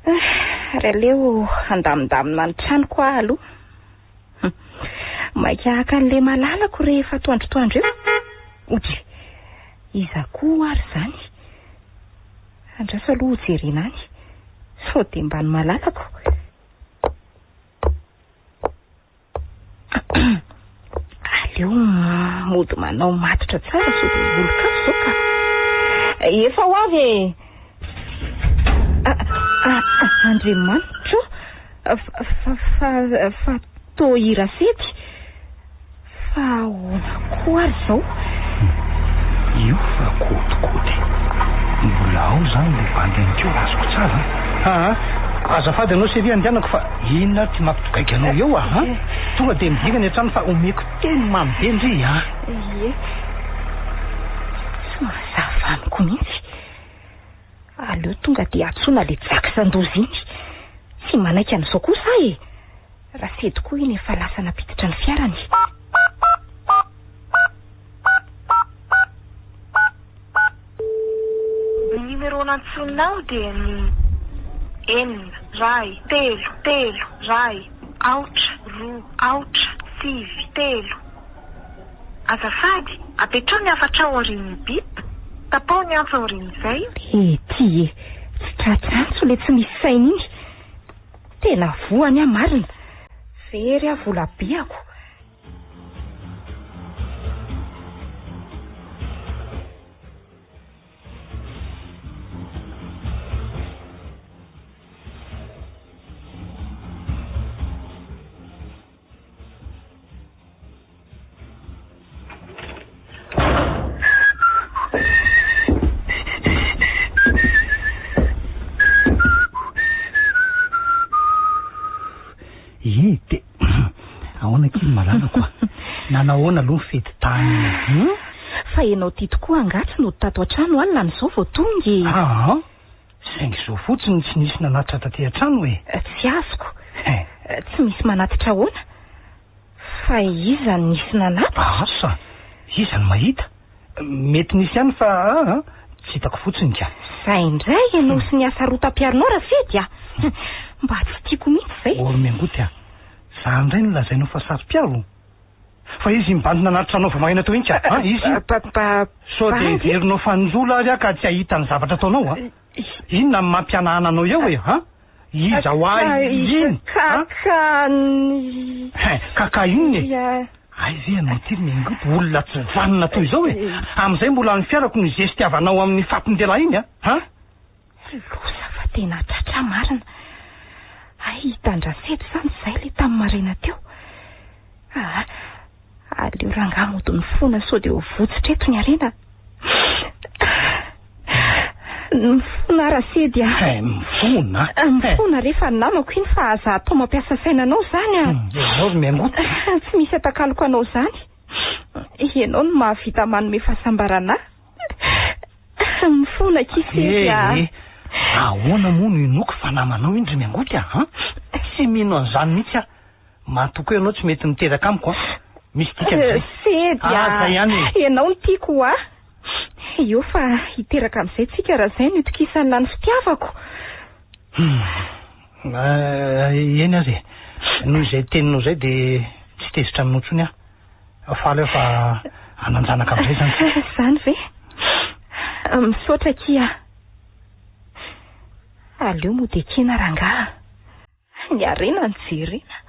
Ah, ary aleo handamindamina ny tranoko aho aloha. Maika haka an'ilay malalako rehefa atoandrotoandro eo. Odry, iza koa ary izany? Andraso aloha hojerena any. Sao dia mba ny malalako. Aleo mody manao matotra tsara sao dia olon-kafa izao ka. Efa ho avy e! Andriamanitro fa fa fa toa i Rasety. Fa ahoana koa ary izao? Io fa kôtikôty. Mbola ao izany ilay bandy an'keo azoko tsara an. Aa, azafady anao chérie andehanako fa inona ary ty mampitogaigy anao eo a? Tonga dia midingana ny an-trano fa omeko teny mamy be ndry a. Ie. Tsy mazava amiko mihitsy. Aleo tonga dia antsoina ilay Jackson-doza iny. Tsy manaiky an'izao kosa aho e. Rasedy koa iny efa lasa nampiditra ny fiarany. Ny numéro nantsoinao dia ny enina, ray, telo, telo, ray, aotra, roa, aotra, sivy, telo. Azafady, apetraho ny hafatrao aorian'ny bip. Tapaho ny antso aorian'izay. Ety e! Tsy tratra antso ilay tsy misy saina iny. Tena voany aho marina. Very aho vola beako. Nanahoana aloha ny fety tany? Hum? Fa ianao ty tokoa angaha tsy nody tato an-trano alina an'izao vao tonga e? Aa, saingy izao fotsiny tsy nisy nanatitra taty an-trano e. Tsy azoko. Tsy misy manatitra ahoana? Fa iza no nisy nanatitra? Asa, iza no mahita? Mety nisy ihany fa aa, tsy hitako fotsiny ka. Izay indray ianao sy ny hasarotam-piaronao Rafedy a! Mba tsy tiako mihitsy izay. Ô ry Miangoty a! Za indray no lazainao fa saro-piaro? Fa izy iny bandy nanatitra anao vao maraina teo iny ka! A! Izy iny! Sao dia heverinao fa njola ary aho ka tsy hahita ny zavatra ataonao a! Inona no mampihanahana anao eo e! A! Iza ho ahy iny? A! Ka ny. Hein! Ka ka inona e? Hay ve ianao ity ry Mingoty olona tsy vanona toy izao e! Amin'izay mbola ny fiarako no izestiavanao amin'ny fatin-dehilahy iny a! A! Loza fa tena tratra marina. Hay hitan-dRasety izany izay ilay tamin'ny maraina teo. Aa, aleo rangahy mody mifona sao dia ho votsotra eto ny harena. Mifona Rasedy a. Hay, mifona? Mifona re fa namako iny fa aza atao mampiasa saina anao izany a. Ianao ry miangoty. Tsy misy atakaloko anao izany. Ianao no mahavita manome fahasambarana ahy. Mifona akia Sedy a! Eh, ahoana moa no inoako fa namanao iny ry Miangoty a? An? Tsy mino an'izany mihitsy aho. Matoky hoe ianao tsy mety miteraka amiko an! Misy dikany izay. Sedy a! Aza ihany e! Ianao no tiako hoa. Eo fa hiteraka amin'izay tsika raha izay no itokisan'lah ny fitiavako. Hum. Eny aza e. Noho izay teninao izay dia tsy tezitra aminao intsony aho. Faly aho fa hanan-janaka amin'izay izany tsika. Izany ve? Misaotra akia. Aleo mody ekena rangaha. Ny harena no jerena.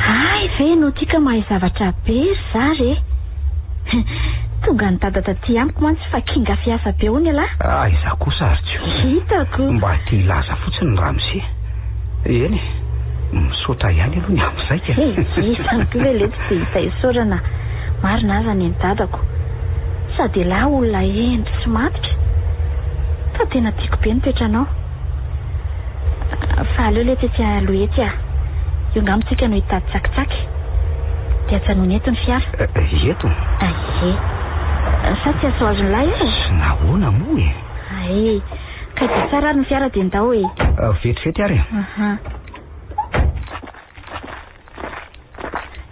Hay ve ianao ity ka mahay zavatra be ry zary e! Tonga ny dada taty amiko mantsy fa kinga fiasa be hono ialahy. Ah, izaho kosa ary tsy ho. Hitako. Mba te hilaza fotsiny ny ramose. Eny e, misaotra ihany aloha ny amin'izay ka. He, izany koa ve letsy dia hita isaorana. Marina aza ny an'i dadako. Sady elah olona hendry sy matotra. Fa tena tiako be ny toetranao. Fa aleo letsy etsy aloha etsy ah. Io angamba tsika no hitady tsakitsaky. Dia ajanony eto ny fiara. Eto? Ie. Sa tsy azoazon'lah eo? Nahoana moa e? Hay. Ka dia tsara ary ny fiara dia ndao e. Vetivety ary e. Aha.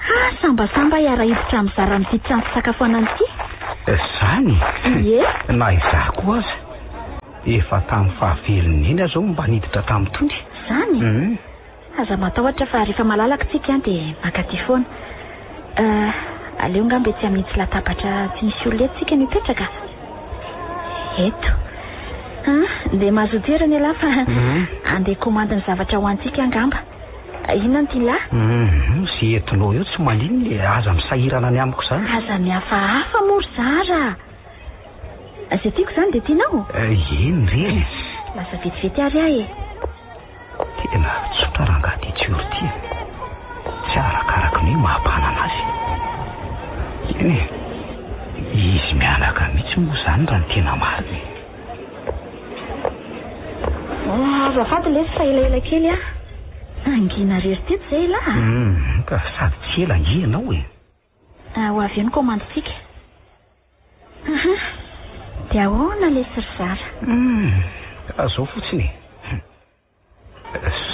Ha, sambasamba hiara-hiditra amin'ny zara amin'ity trano fisakafoanana ity. Izany? Ie. Na izaho koa aza. Efa tamin'ny fahavelony eny aho izao no mba niditra tamin'itony. Izany? Hum. Aza matahotra fa rehefa malalaka tsika dia mankaty foana. Euh, aleo angamba etsy amin'itsy latabatra tsy misy olona etsy tsika no hipetraka. Eto. Ah, dia mazotoa toerana ialahy fa andeha komandy ny zavatra ho antsika angamba. Inona no tian'lah? Hum, ze entinao eo tsy maninona e, aza misahirana ny amiko izany. Aza mihafahafa moa ry zara a! Ze tiako izany dia tianao? Eny re e. Lasa vetivety ary aho e. Tena tsotra rangahy ity Tsiory ity e. Tsy arakaraky ny hoe maha-mpanana azy. Eny e, izy mianaka mihitsy moa izany raha ny tena marina e. Azafady lesy fa elaela kely aho. Nangina irery teto izay elah a! Hum, ka sady tsy ela ange ianao e. Ho avy eo ny kaomandintsika. Aha, dia ahoana lesy ry zara? Hum, zao fotsiny e.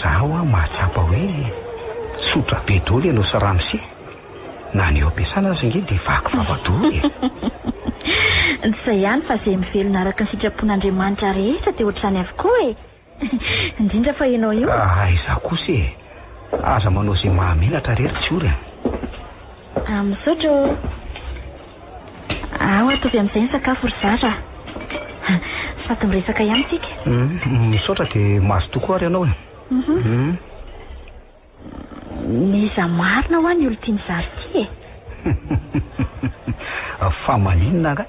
Za hoa mahatsapa hoe tsotra be daholo ianao sy ramose. Na ny eo am-piasana aza ange dia vaky vava daholo e. Tsy izay ihany fa izay mivelona araka ny sitrapon'Andriamanitra rehetra dia ohatr'izany avokoa e. Indrindra fa ianao io. Aiza kosa e. Aza manao izay mahamenatra re ry Tsiory a. Ah, misaotra ô. Ao ataovy amin'izay ny sakafo ry zara a. Sady miresaka ihany tsika. Misaotra dia mazotoa koa ary ianao e. Mhm. N'iza marina hoa ny olon-tian'i Zara ity e? Fa maninona angaha?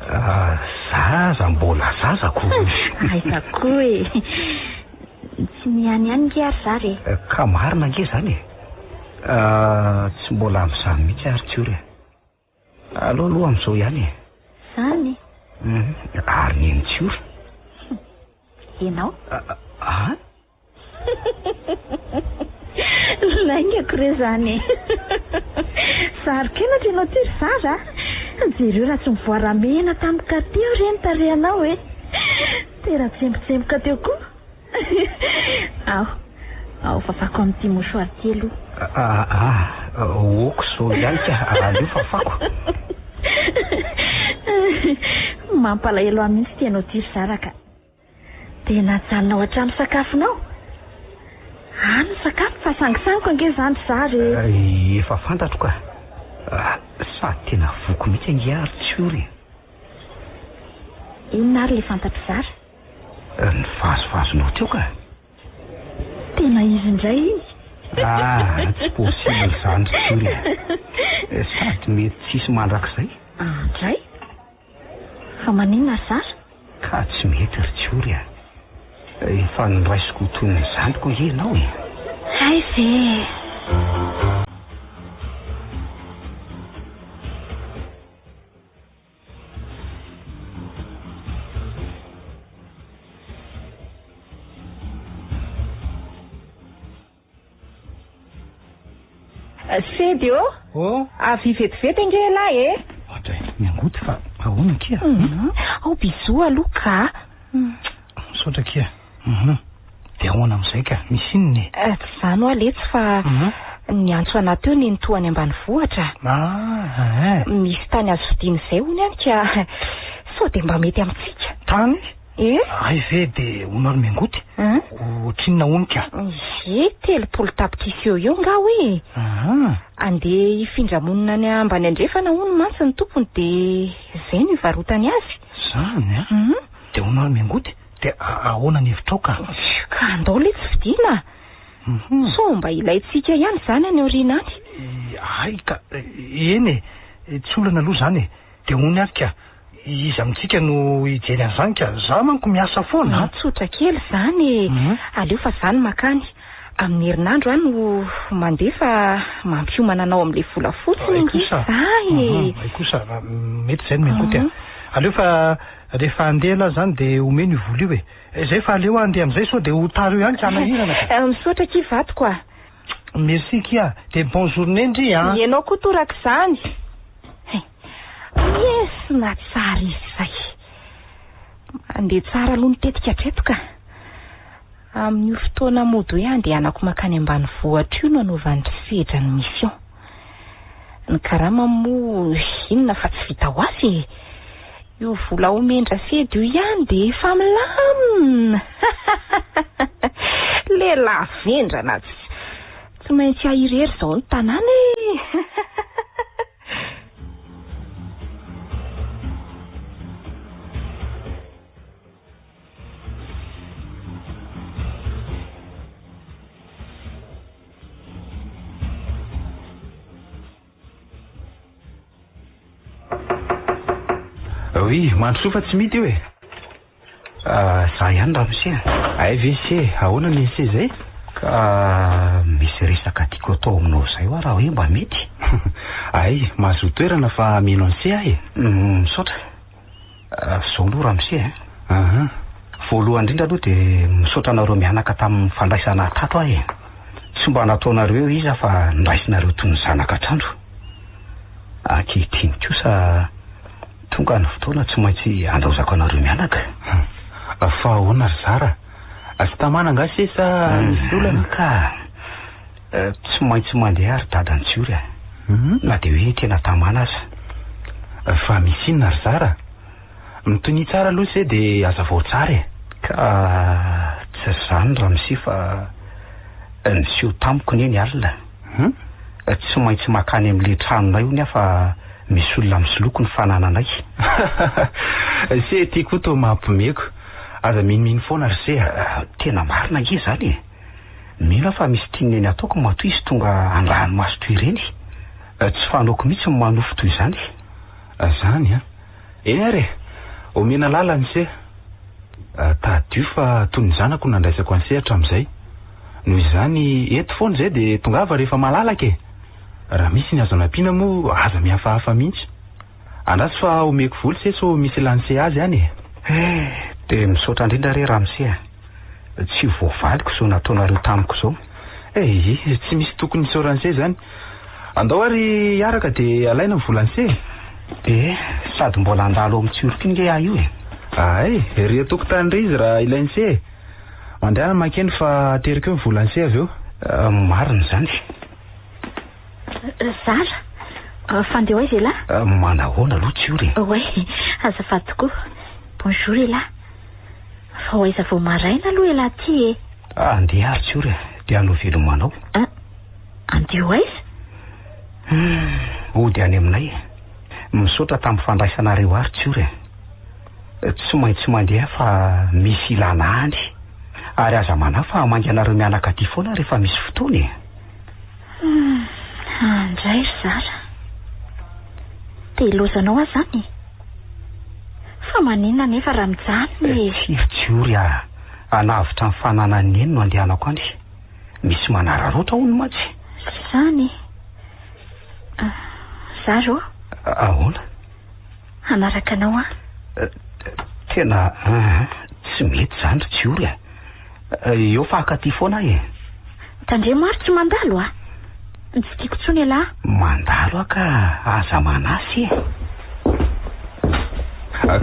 Zaza mbola zaza ko. Aiza koa e. Tsy ny any ihany nge ary zara e. Ka marina nge zany e. Tsy mbola amin'izany mihitsy ary Tsiory e. Aleo aloha amin'izao ihany e. Zany? Ary neny Tsiory? Ianao? Ah? Laingako re zany e. Saro-kenatra ianao ty ry Zara a. Jereo raha tsy mivoaramena tampoka teo re ny tarehinao e. Tera-tsembotsemboka teo koa. Ao, ao fafako amin'ity mouchoir ity aloha. Ah, ah, ok izao ihany ka, aleo fafako. Mampalahelo ahy mihitsy ity ianao ity ry Zara ka. Dia najanonao hatramin'ny sakafonao? Any ny sakafo fa sangisaniko ange izany ry Zara e! Efa fantatro ka. Sady tena voky mihitsy ange aho ry Tsiory e. Inona ary ilay fantatr'i Zara? Ny vazovazoinao teo ka. Tena izy indray iny. Ah, tsy possible izany ry Tsiory e. Sady mety tsy hisy mandrakizay. Andray? Fa maninona ry Zara? Ka tsy mety ry Tsiory a! Efa noraisiko ho toy ny zandriko ange ianao e! Hay ve e! Sedy ô! Oh! Avia vetivety ange ialahy e! Ohatray, miangoty fa ahoana akia? Ao bisous aloha ka! Misaotra akia. Dia ahoana amin'izay ka? Misy inona e? Tsy izany hoa letsy fa niantso anà teo nenitoa any ambanivohitra. Ah, eh. Misy tany azo vidiana izay hono any ka sao dia mba mety amintsika. Tany? Eh? Hay ve dia hono ary miangoty? Ohatrinona hono ka? Ie, 30 tapitrisa eo eo nga hoe. Aha. Andeha hifindra monina any ambany andrefana hono mantsy ny tompony dia izay no hivarotany azy. Zany an? Dia hono ary miangoty? Dia ahoana ny hevitrao ka? Ka andao le tsy vidiana. Sao mba ilaintsika ihany izany any aoriana any. Hay ka, eny e, tsy olana aloha izany e. Dia hono ary ka, Iza amintsika no hijery an'izany ka? Za manko miasa foana a! Tsotra kely izany e! Aleo fa za no makany. Amin'ny herinandro aho no mandeha fa mampiomana anao amin'ilay vola fotsiny ange za e! Hay kosa, mety izay no Mengoty a! Aleo fa rehefa handeha ialahy izany dia omeno io vola io e! Izay fa aleo aho handeha amin'izay sao dia ho tara eo ihany ka hanahirana ka! Misaotra akia vadiko a! Merci kia, dia bonne journée ndry a! Ianao koa torak'izany! Yes, na tsara izy izay. Mandeha tsara aloha ny tetika hatreto ka. Amin'io fotoana mody hoe andehanako mankany ambanivohitra io no anaovan-dry Sedra ny mission. Ny karamany moa inona fa tsy vita ho azy e. Io vola omen-dRasedra io ihany dia efa milamina. Lehilahy vendrana tsy tsy maintsy ahy irery izao ny tanàna e. Oui, mandrosoa fa tsy mity io e. Za ihany ramose a. Hay ve se, ahoana ny se zay? Ka misy resaka tiako atao aminao zay hoa raha hoe mba mety. Hay, mahazoa toerana fa mino an'i se aho e. Misaotra. Zao aloha ramose a. Aha. Voalohany indrindra aloha dia misaotra anareo mianaka tamin'ny fandraisana ahy tato aho e. Tsy mba nataonareo eo iza fa nraisinareo toy ny zanaka trandro. Ankehitriny kosa tonga ny fotoana tsy maintsy handaozako anareo mianaka. Fa ahoana ry zara? Tsy tamana angaha se sa misy olana? Ka tsy maintsy mandeha ry dada Antsiory a. Na dia hoe tena tamana aza. Fa misy inona ry zara? Mitonia tsara aloha se dia hazavao tsara e. Ka tsy izany ramose fa niseho tamiko anie ny alina. Tsy maintsy makany amin'ilay tranonay hono aho fa misy olona misoloky ny fanananay. Se ty koa toa mampimeko. Aza minomino foana ry se a. Tena marina ange izany e. Mino aho fa misy tian'i Neny ataoko matoa izy tonga an-dranomaso toy ireny. Tsy fanaoko mihitsy ny manofy toy izany. Zany an. Eny ary e! Omena lalana ise. Tadidio fa toy ny zanako no nandraisako an'ise hatramin'izay. Noho izany, eto foana izay dia tongava rehefa malalaka e! Raha misy ny azo anampiana moa, aza mihafahafa mihitsy. Andraso fa omeko vola ise sao misy ilan'ise azy any e! Eh! Dia misaotra indrindra re ramose a! Tsy voavaliko izao nataonareo tamiko izao. Eh! Tsy misy tokony hisaoran'ise izany. Andao ary hiaraka dia alaina ny volan'ise e! Eh! Sady mbola handalo ao amin'ny Tsioroko iny nge aho io e! Hay! Ery an-tokotany ery izy raha ilain'ise e! Mandehana mankeny fa ateriko eo ny volan'ise avy eo. Marina izany. Zara, fa andeha ho aiza elah? Manahoana aloha Tsiory e? Oay, azafady tokoa. Bonjour elah. Fa ho aiza vao maraina aloha elah ty e? Andeha ary Tsiory e, dia hanao veloma anao. An, andeha ho aiza? Hum, hody any aminay. Misaotra tamin'ny fandraisanareo ahy ry Tsiory e. Tsy maintsy mandeha fa misy ilana any. Ary aza manahy fa hamangy anareo mianaka aty foana rehefa misy fotoana e. Hum, andray ry zara. Te hilaozanao aho izany e? Fa maninona anefa raha mijanona e? Tsia ry Tsiory a! Hanavotra ny fananan'i Neny no andehanako any. Misy manararaotra hono mantsy. Izany e? Zara ô? Ahoana? Hanaraka anao aho. Tena tsy mety izany ry Tsiory a! Eo fa haka aty foana aho e. Tandremo ary tsy mandalo a! Tsy tiako intsony ialahy. Mandalo aho ka aza manasy e.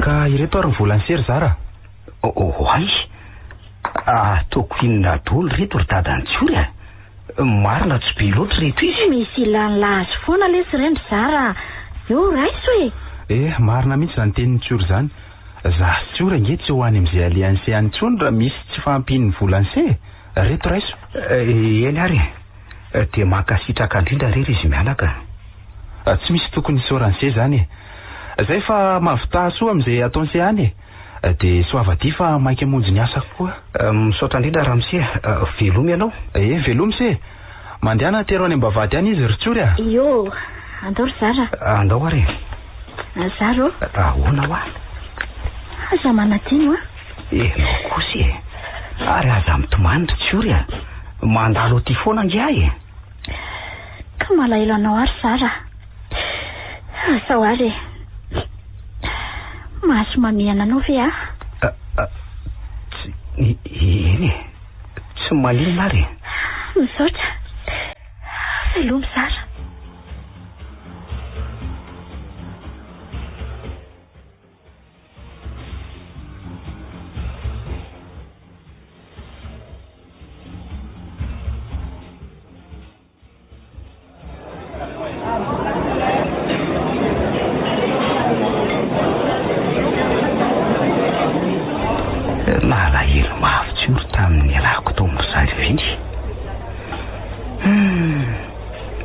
Ka ireto ary ny volan'i se ry zara. Oay! Ataoko inona daholo ireto ry dadan'i Tsiory a! Marina tsy be loatra ireto izy. Misy ilan'lah azy foana lesy ireny ry zara a! Eo raiso e! Eh, marina mihitsy izany tenin'i Tsiory izany. Za sy Tsiory ange tsy ho any amin'izay alehan'i se any intsony raha misy tsy fahampian'ny volan'i se e! Reto raiso. Eny ary e! Dia mankasitraka indrindra re ry izy mianaka. Tsy misy tokony hisaoran'i se izany e! Zay fa mahavità soa amin'izay ataon'i se any e! Dia soavadia fa maika hamonjy ny asako koa. Misaotra indrindra ramose a! Veloma ianao. Eh, veloma se! Mandehana atero any am-bavahady any izy ry Tsiory a! Io, andao ry Zara. Andao ary e! Zara ô! Ahoana hoa? Aza manadino a! Ianao kosa e! Ary aza mitomany ry Tsiory a! Mandalo aty foana ange aho e! Ka malahelo anao aho ry Zara a! Asao ary e! Mahazo mamihana anao ve aho? Tsy, eny e! Tsy maninona ary e! Misaotra. Veloma Zara. Nalahelo mafy tsiory tamin'ny nialako tao amin-dry zareo iny. Hum,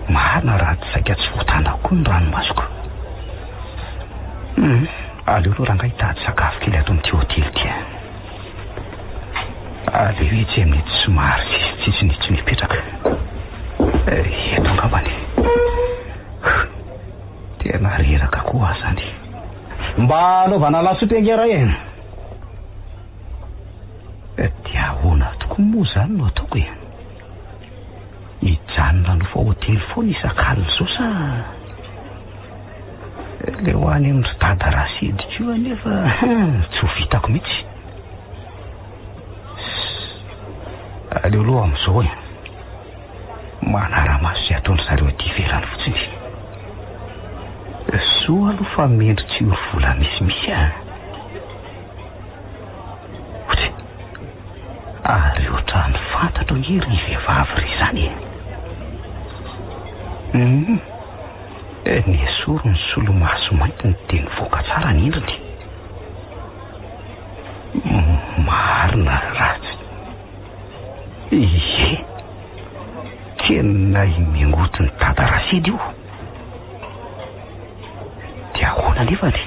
marina raha tsy saika tsy voatanako koa ny ranomasoko. Hum, aleo aloha rangahy hitady sakafo kely ato amin'ity hotely ity. Aleo etsy amin'itsy somary sisitsisiny itsy no hipetraka. Eto angambany. Tena reraka koa aho izany. Mba anaovana lasopy ange ray e. Dia ahoana tokoa moa izany no ataoko e? Hijanona hanofa hotely foana isak'alina izao sa... Ilay ho any amin-dry dada Rasidy koa anefa tsy ho vitako mihitsy. Aleo aloha amin'izao e. Manara-maso izay ataon-dry zareo aty ivelany fotsiny. Soa aloha fa mendry tsy ho vola misimisy ah. Ohatry. Ary ohatran'ny fantatro ange ry vehivavy ry izany e. Hum. Nesory ny solomaso maintiny dia nivoaka tsara ny endriny. Marina ratsy. Ie. Tena i Mengotin'i Dada Rasidy io. Dia ahoana anefany?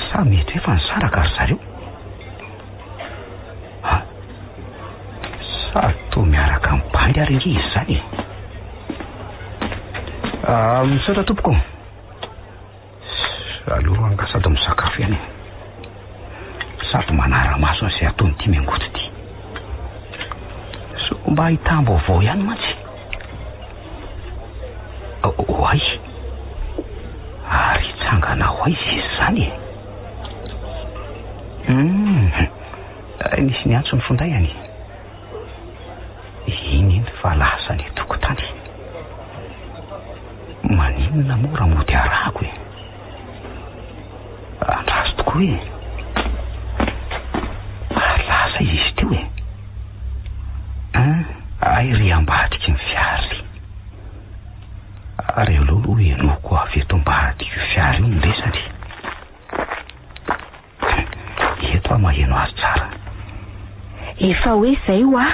Sa mety hoe efa nisaraka ry zareo? Ha? Sa toa miaraka amin'ny bandy ary ange izy izany e? Ah, misaotra tompoko. Aleo. misakafo ihany e. Sady manara-maso an'izay ataon'ity Miangoty ity. Sao mba ahitam-baovao ihany mantsy. Oay! Ary hitsangana ho aiza izy izany e? Hum, nisy niantso ny finday any. Iny iny fa lasa any an-tokotany. Maninona moa raha mody arahako e? Andraso tokoa e! Ary lasa izy teo e! Hein, hay ry ambadiky ny fiara ry. Ary aleo aloha henoiko avy eto ambadik'io fiara io ny resany. Eto aho maheno azy tsara. Efa hoe izay hoa.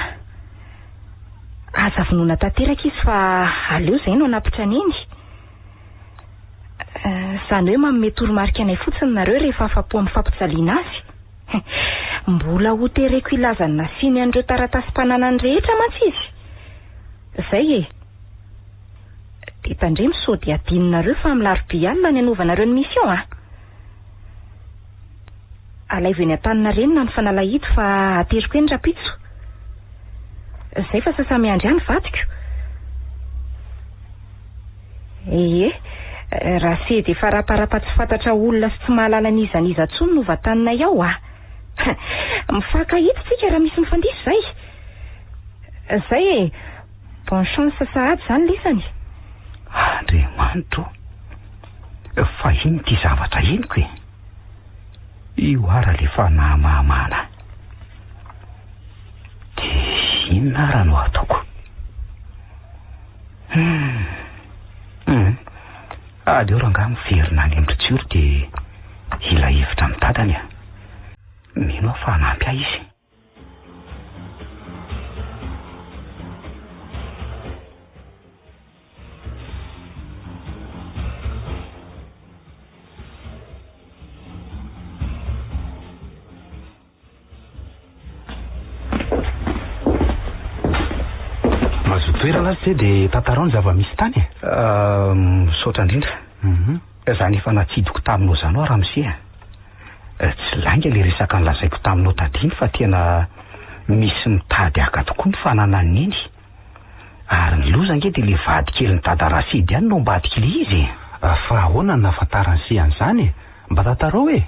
Aza vonoina tanteraka izy fa aleo izay no hanapitra an'iny. Izany hoe manome toromarika anay fotsiny nareo rehefa afa-po amin'ny fampijaliana azy. Mbola ho tereko hilaza ny nasiany an'ireo taratasim-pananany rehetra mantsy izy. Izay e. Dia tandremo sao dia adinonareo fa amin'ny larobia alina ny hanaovanareo ny mission a. Alaivo eny Antaninarenina ny fanalahidy fa ateriko eny rapitso. Zay fa sasa-miandry ahy ny vadiko. Ie, raha sedy efa raparapa tsy fantatra olona sy tsy mahalala n'iza n'iza intsony no vantaninay ao ah. Mifankahita tsika raha misy mifandiso zay. Zay e, bonne chance sahady zany lisany. Andriamanitro o, fa inona ity zavatra henoko e? Io ara le fanahy mahamahana ahy. Dia inona ara no ataoko? Hum. Hum. Aleo rangahy miverina any amin-dry Tsiory dia hila hevitra amin'ny dadany a. Mino aho fa hanampy ahy izy. Mazoto toerana ary se dia tantarao ny zava-misy tany e. Misaotra indrindra. Izany efa natsidiko taminao izany hoa ramose a. Tsy lainga ilay resaka nolazaiko taminao tadiny fa tena misy mitady haka tokoa ny fananan'i Neny. Ary ny loza ange dia ilay vady kelin'i Dada Rasidy ihany no ambadik'ilay izy e. Fa ahoana no nahafantaran'i se an'izany e? Mba tantarao e!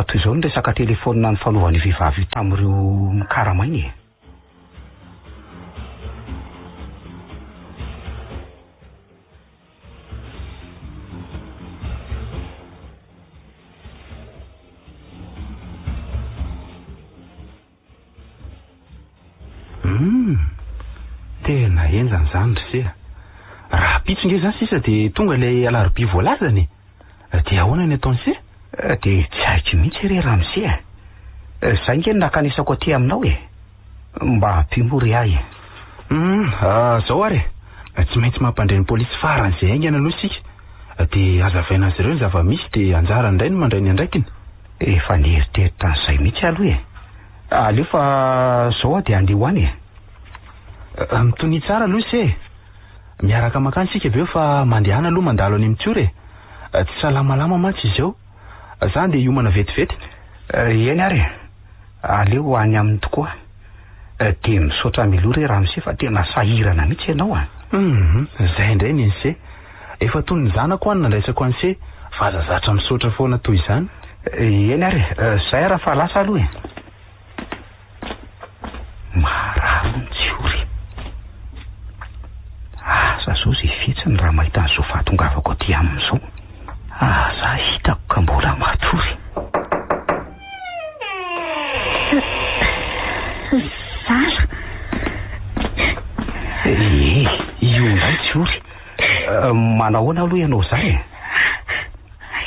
Toy izao ny resaka telefaonina nifanaovan'io vehivavy io tamin'ireo mikaramaina e. Humm! Tena henjana izany ry se a! Rahampitso nge izany sisa dia tonga ilay alarobia voalazany e! Dia ahoana ny ataon'i se? Dia tsy haiko mihitsy re ramose a! Izay nge no nankanesako aty aminao e! Mba ampio moa re ahy e! Humm! Izao ary e! Tsy maintsy mampandre ny polisy faran'izay haingana aloha isika. Dia hazavaina azy ireo ny zava-misy dia anjarany indray no mandray ny andraikiny. Efa nieritreritra an'izay mihitsy aloha e! Aleo fa zao aho dia handeha ho any e! Mitonia tsara aloha ise e! Miaraka mankany isika avy eo fa mandehana aloha mandalo any amin'ny Tsiory e! Tsy salamalama mantsy izy ao. Za andeha hiomana vetivety. Eny ary e! Aleo ho any aminy tokoa. Dia misaotra mialoha re ramose fa tena sahirana mihitsy ianao a! Hum, zay indray ny an'se. Efa toy ny zanako aho no nandraisako an'se fa aza zatra misaotra foana toy izany. Eny ary e, zay ary fa lasa aloha e. Marary hono Tsiory. Asa zao zay fihetsiny raha mahita an'izao fahatongavako aty aminy izao. Aza hitako ka mbola matory. Zara. Ee, io indray Tsiory. Manahoana aloha ianao izany e?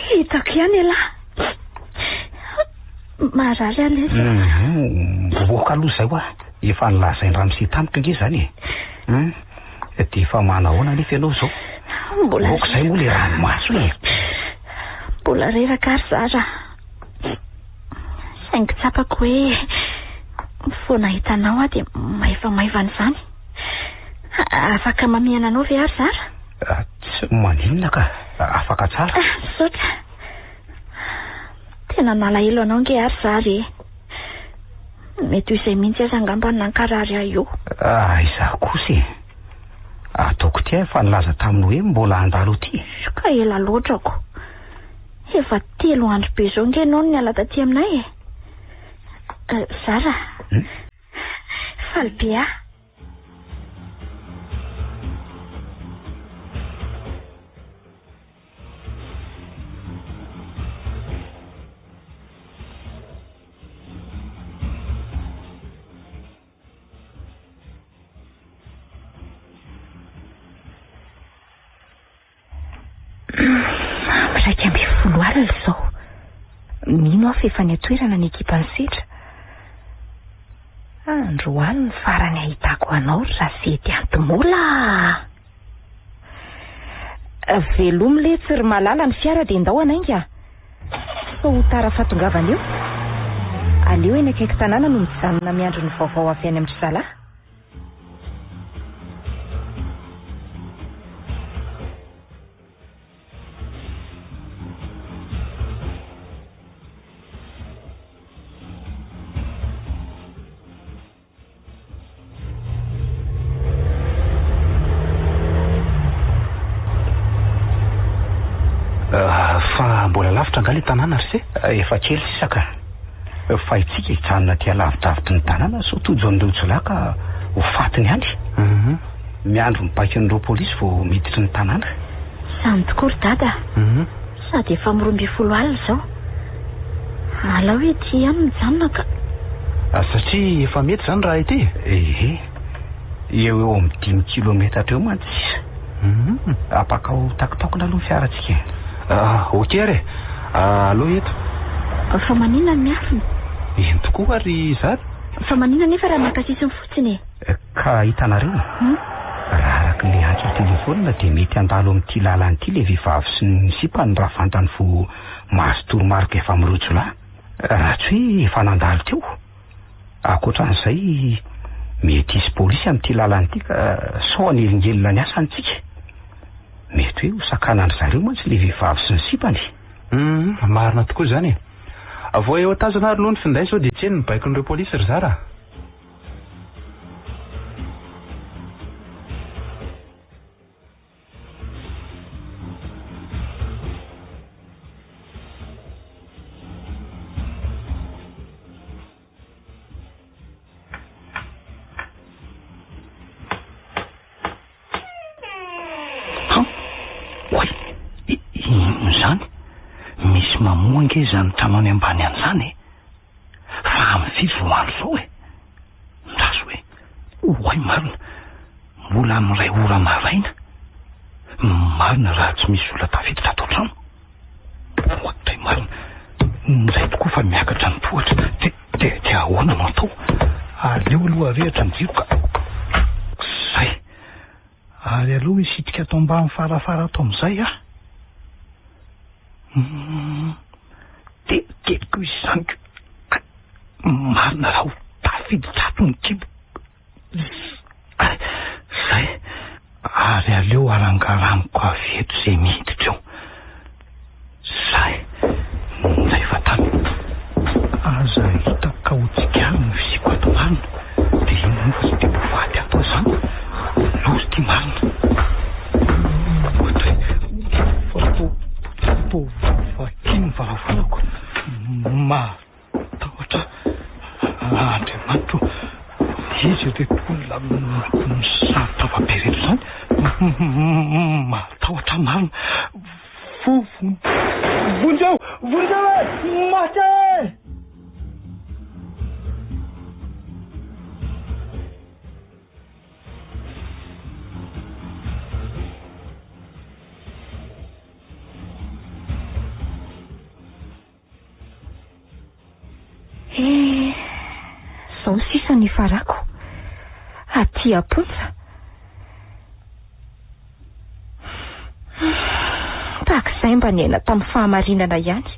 Hitako ihany ialahy. Marary aho lesy. Mivoaka aloha izay hoa. Efa nolazain'i ramose tamiko ange izany e. Hum, dia efa manahoana anefa ianao izao? Mbola Aoka izay moa ilay ranomaso e. Mbola reraka ary Zara. Saingy tsapako hoe vao nahita anao aho dia maivamaivana izany. Afaka mamihana anao ve ary Zara? Tsy maninona ka, afaka tsara. Misaotra. Tena nalahelo anao ange ary za re. Mety ho izay mihitsy aza angamba no nankarary ahy io. Ah, izaho kosa e. Ataoko ity aho efa nilaza taminy hoe mbola handalo aty. Ka ela loatra ko. Efa telo andro be izao ange ianao no niala taty aminay e. Zara. Hmm? Faly be aho. 11 alina izao. Mino aho fa efa any an-toerana ny ekipan'ny Setra. Androany ny farany ahitako anao ry Rasety Antimola a! Velomy letsy ry Malala ny fiara dia ndao hanainga. Sao ho tara fahatongavana eo. Aleo eny akaiky tanàna no mijanona miandry ny vaovao avy any amin-dry zalahy. Fa mbola lavitra angaha ilay tanàna ry se? Efa kely sisa ka. Fa itsika hijanona aty alavidavitry ny tanàna sao tojo an'ireo jiolahy ka ho fatiny any. Miandry ny baikon'ireo polisy vao miditry ny tanàna. Izany tokoa ry dada a! Sady efa amin'ny 12 alina izao. Alao ety ihany mijanona ka. Satria efa mety izany raha ety e? Ehe. Eo ho eo amin'ny dimy kilometatra eo mantsy sisa. Apakao takotokona aloha ny fiarantsika e. Ok ary e. Aleo eto. Fa maninona no miafina? Eny tokoa ary Zara. Fa maninona anefa raha maka sisiny fotsiny e? Ka hitanareo, raha araka ilay antso an-telefaonina dia mety handalo amin'ity lalana ity ilay vehivavy sy ny sipany raha fantany vao mahazo toromarika avy amin'ireo jiolahy. Raha tsy hoe efa nandalo teo. Ankoatra an'izay, mety hisy polisy amin'ity lalana ity ka sao hanelingelina ny asany tsika. Mety hoe ho sakanan-dry zareo mantsy ilay vehivavy sy ny sipany. Hum, marina tokoa izany e. Vao eo an-tazana ary aloha ny finday sao dia tsy heno ny baikon'ireo polisy ry zara. Han! Oay! Inona izany? Misy mamoha ange izany trano any ambany any izany e! Fa amin'ny firy vao andro izao e? Ndraso hoe, oay marina, mbola amin'ny iray ora maraina. Marina raha tsy misy olona tafiditra ato an-trano. Oay marina, indray tokoa fa miakatra ny tohatra. Dia, dia, dia ahoana no atao? Aleo aloha arehitra ny jiro ka. Zay. Ary aleo hisitrika ato ambany farafara ato amin'izay aho. Hum, Tetiketiko izy izany ko. Marina raha ho tafiditra ato ny kibo. Zay. Ary aleo arangaraniko avy eto izay miditra eo. Zay. Zay fa tany. Aza hitako ka ho tsikariny ny fisiako ato marina. Dia inona moa fa tsy dia ho faty ato aho izany. Loza ity marina. Ohatra hoe fa toa toa vaky ny varavarako. Matahotra Andriamanitra o. Iza ireto olona misaron-tava be ireto izany? Matahotra aho marina. Vonjeo! Vonjeo e! Maty e! Eh, izao sisa ny farako. Aty am-ponja. Tahaka izay mba niaina tamin'ny fahamarinana ihany.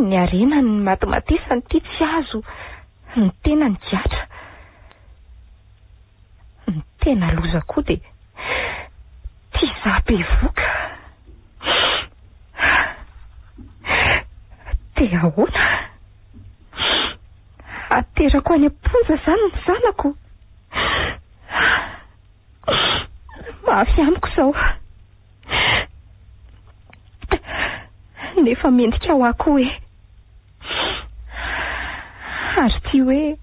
Ny harena ny matimatesany ity tsy azo, ny tena nigadra. Ny tena loza koa dia tia za bevoka. Dia ahoana? Aterako any am-ponja izany ny zanako? Mafy amiko izao. Nefa mendrika ho ahy koa e. Ary ity hoe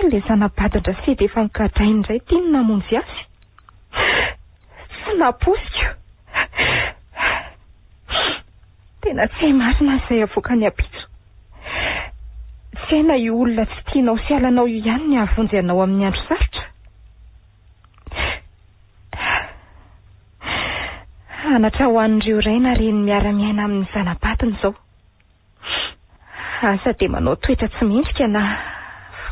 ilay zana-badin-dRasedy efa nogadrainy indray ity no namonjy azy. Tsy nampoiziko. Tena tsy hay marina izay avoakan'ny ampitso. Tsy hay na io olona tsy tianao sy halanao io ihany ny hahavonjy anao amin'ny andro sarotra. Anatra ho an'ireo ray na reny miara-miaina amin'ny zana-badiny izao. Aza dia manao toetra tsy mendrika na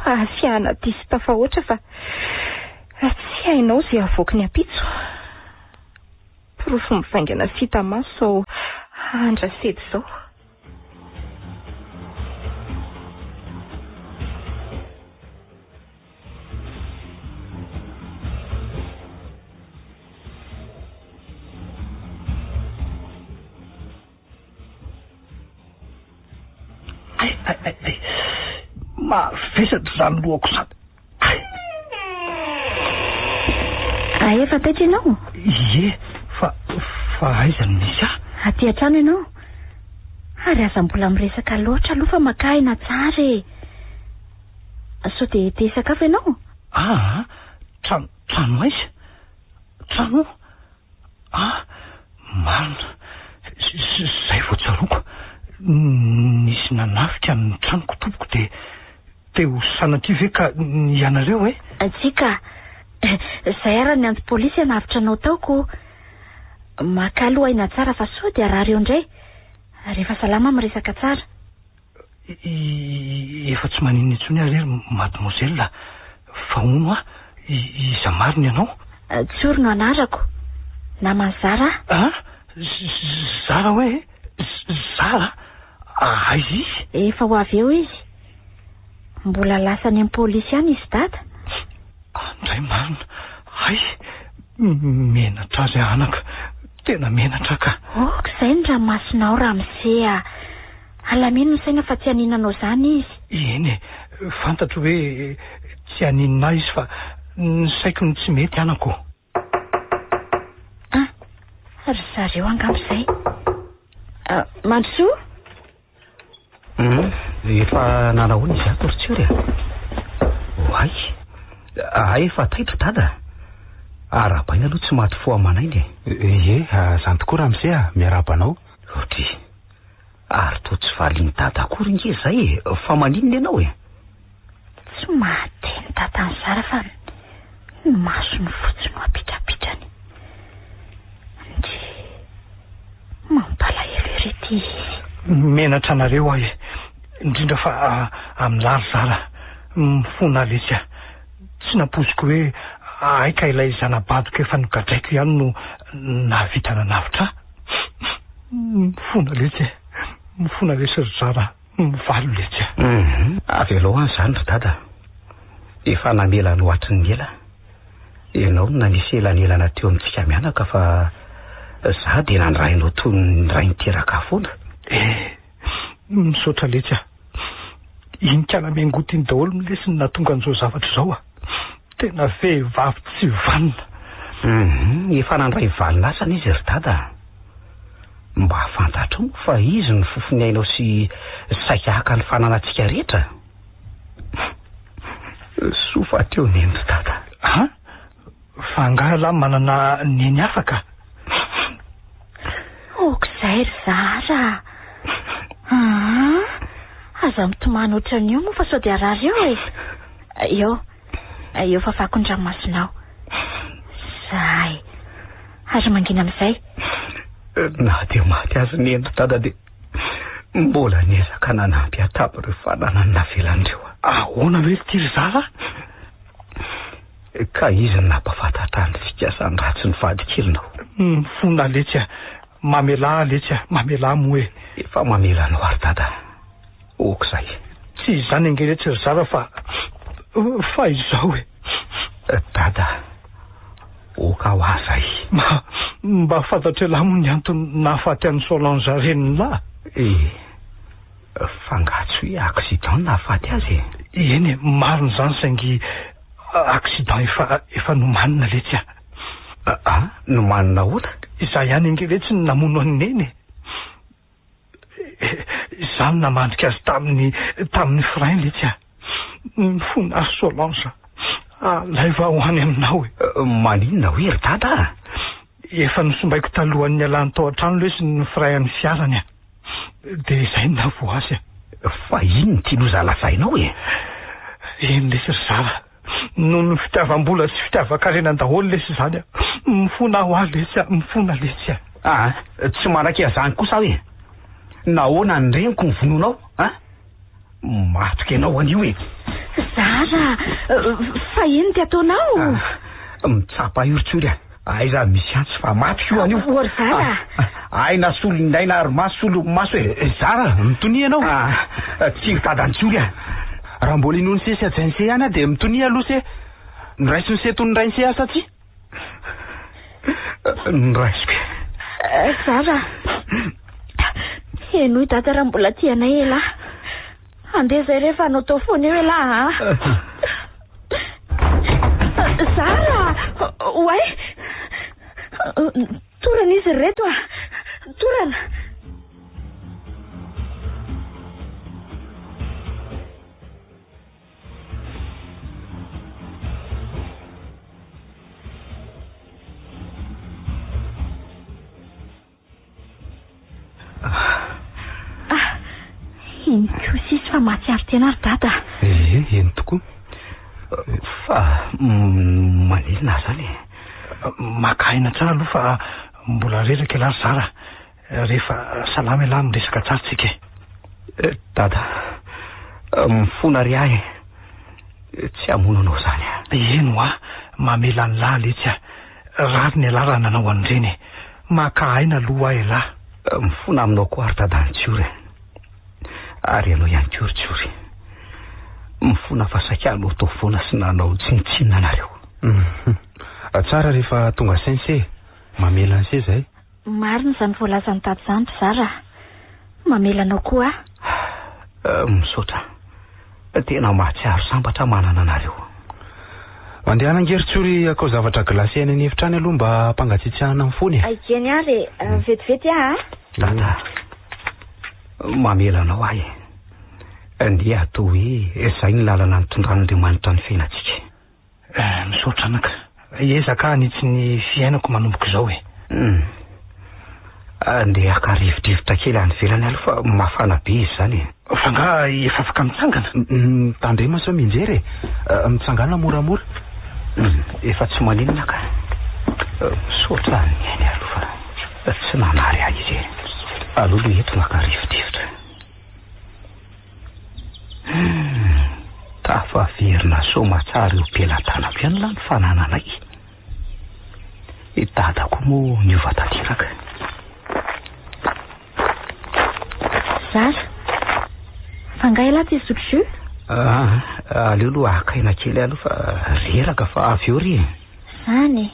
fahasiahana diso tafahoatra fa tsy hainao izay havoaky ny ampitso. Porofo mivaingana sy hita maso izao andrasedy izao. Ay, ay, ay, ay. Mavesatra izany lohako izany. Ay. Ay, efa taitra ianao? Ie, fa, fa aiza no misy ahy? Aty an-trano ianao. Ary aza mbola miresaka loatra aloha fa makà aina tsara e. Sao dia te hisakafo ianao? Aa, trano, trano aiza? Trano? Ah, marina. Izay vao tsaroako. Nisy nanafika ny tranoko tompoko dia te ho sanatria ve ka ianareo e? Tsia ka. Izay ary ny antso polisy hanavotra anao tao ko. Makà aloha aina tsara fa sao dia harary eo indray. Rehefa salama miresaka tsara. Efa tsy maninona intsony aho re ry mademoiselle a! Fa hono hoa, iza marina ianao? Tsory no anarako. Naman'i Zara aho. An? Zara hoe? Zara? Aiza izy? Efa ho avy eo izy. Mbola lasa any amin'ny polisy any izy dada. Andray marina. Hay! Menatra azy aho anaka. Tena menatra aho ka. Ok izay ny ranomasonao ramose a! Alamino ny saina fa tsy haninona anao izany izy. Eny e, fantatro hoe tsy haninona ahy izy fa ny saiko no tsy mety anako ô. Ah, ry zareo angamba izay. Mandrosoa? Hum, efa nanahoana izy ato ry Tsiory a? Oay, hay efa taitra dada. Arahabaina aloha tsy maty fo aman'aina e. Ie, izany tokoa ramose a, miarahaba anao. Ohatry. Ary toa tsy valian'i dada akory nge izay e, fa maninona ianao e? Tsy mahateny dada an'i Zara fa ny masony fotsiny no apitrapitrany. Ndry, mampalahelo ery ity izy. Menatra anareo aho e, indrindra fa amin'lah ry Zara, mifona letsy aho. Tsy nampoiziko hoe hay ka ilay zana-badiko efa nogadraiko ihany no nahavita nanavotra ahy. Mifona letsy e! Mifona lesy ry zara mivalo letsy a! Hum, avelao any izany ry dada. Efa namela anao hatry ny ela. Ianao no nanisy elanelana teo amintsika mianaka fa za dia nandray anao toy ny ray niteraka ahy foana. Eh, misaotra letsy a! Iny kala miangoty iny daholo lesy no nahatonga an'izao zavatra izao a! Tena vehivavy tsy vanona. Hum, efa nandray valin'asany izy ry dada a! Mba fantatrao moa fa izy no fofon'ny ainao sy saika haka ny fananantsika rehetra? Soa fa teo neny ry dada. An? Fa angaha lahy manana neny hafa ka? Aok'izay ry Zara a! Aa! Aza mitomany ohatran'io moa fa sao dia harary eo e! Eo, eo fafako ny ranomasonao. Zay. Ary mangina amin'izay. Na dia maty aza neny ry dada dia mbola niezaka nanampy ahy tamin'ireo fananany navelan'ireo aho. Ahoana ve ity ry Zara? Ka izy no nampahafantatra ahy ny fikasany ratsy ny vadikelinao. Mifona letsy a! Mamelà ahy letsy a! Mamelà ahy moa e! Efa mamela anao ary dada. Ok izay. Tsy izany ange letsy ry Zara fa fa izao e! Dada, ok ho ahy izay. Mba fantatr'ialahy moa ny antony nahafaty an'i Solange renin'lah? E! Fa angaha tsy hoe accident no nahafaty azy e? Eny e, marina izany saingy accident efa efa nomanina letsy a. A, nomanina ahoana? Izaho ihany ange letsy no namono an'i Neny e. Izaho no namandrika azy tamin'ny tamin'ny frein letsy a. Mifona ry Solange a. Alaivo aho any aminao e. Maninona hoe ry Dada a? Efa nosombaiko talohan'ny nialany tao an-trano lesy ny frein an'ny fiarany a. Dia izay no nahavoa azy a. Fa inona ity loza lazainao e? Eny lesy ry zara. Noho ny fitiavam-bola sy fitiavan-karena daholo lesy izany a. Mifona aho aho lesy a, mifona lesy a. Aa, tsy manaiky an'izany kosa aho e. Nahoana ny reniko no vonoinao a? Matoky ianao anio e. Zara, fa inona ity ataonao? Mitsapa io ry Tsiory a. Aiza misy antsy fa matoky io anio. O ry Zara. Aina solon'ny aina ary maso solon'ny maso e. Zara, mitonia ianao. Tsy ry dadan'i Tsiory a. Raha mbola inoan'i se sy hajain'i se ihany aho dia mitonia aloha se. Noraisin'i se toy ny rain'i se aho sa tsia? Noraisiko. Zara, henoy dada raha mbola tia anay elah. Andeha izay rehefa hanao tao foana eo elah a. Zara, oay. Torana izy ireto a. Torana. Ah, iny kosa izy fa mahatsiaro tena ry dada. Ee, eny tokoa. Fa maninona izany e? Maka aina tsara aloha fa mbola reraka ialahy ry zara. Rehefa salama ialahy miresaka tsara tsika e. Dada, mifona ry ahy e. Tsy hamono anao izany aho. Eny hoa, mamela an'lah letsy a. Rariny ialahy raha nanao an'ireny e. Maka aina aloha hoa ialahy. Mifona aminao koa ry dada Antsiory e. Ary ianao ihany koa ry Tsiory. Mifona fa saika hanao foana sy nanao tsinontsinona anareo. Tsara rehefa tonga saina se e. Mamela an'se zay. Marina izany voalazan'i Dada izany ry zara a! Mamela anao koa aho. Misaotra. Tena mahatsiaro sambatra manana anareo. Mandehana ange ry Tsiory akao zavatra glacé any an'efitra any aloha mba hampangatsiatsiahana ny fony e. Eny ary e, vetivety aho a! Dada, mamela anao aho e. Ndeha atao hoe izay ny lalana nitondran'Andriamanitra ny fiainantsika. Eh, misaotra anaka. Hiezaka aho hanitsy ny fiainako manomboka izao e. Hum. Andeha haka rivodrivotra kely any ivelany aloha fa mafana be izy izany e. Fa angaha efa afaka mitsangana? Tandremo sao mianjera e. Mitsangàna moramora. Hum, efa tsy maninona ka. Misaotra an'i Neny aloha fa tsy nanary ahy izy e. Aleo aloha eto maka rivodrivotra. Humm, tafaverina soamatsara eo am-pelatanako ihany lah ny fanananay. I Dada koa moa niova tanteraka. Zara, fa angaha ialahy tsy hisotro jus? Ah, aleo aloha haka aina kely aloha fa reraka fa avy eo re. Zany e.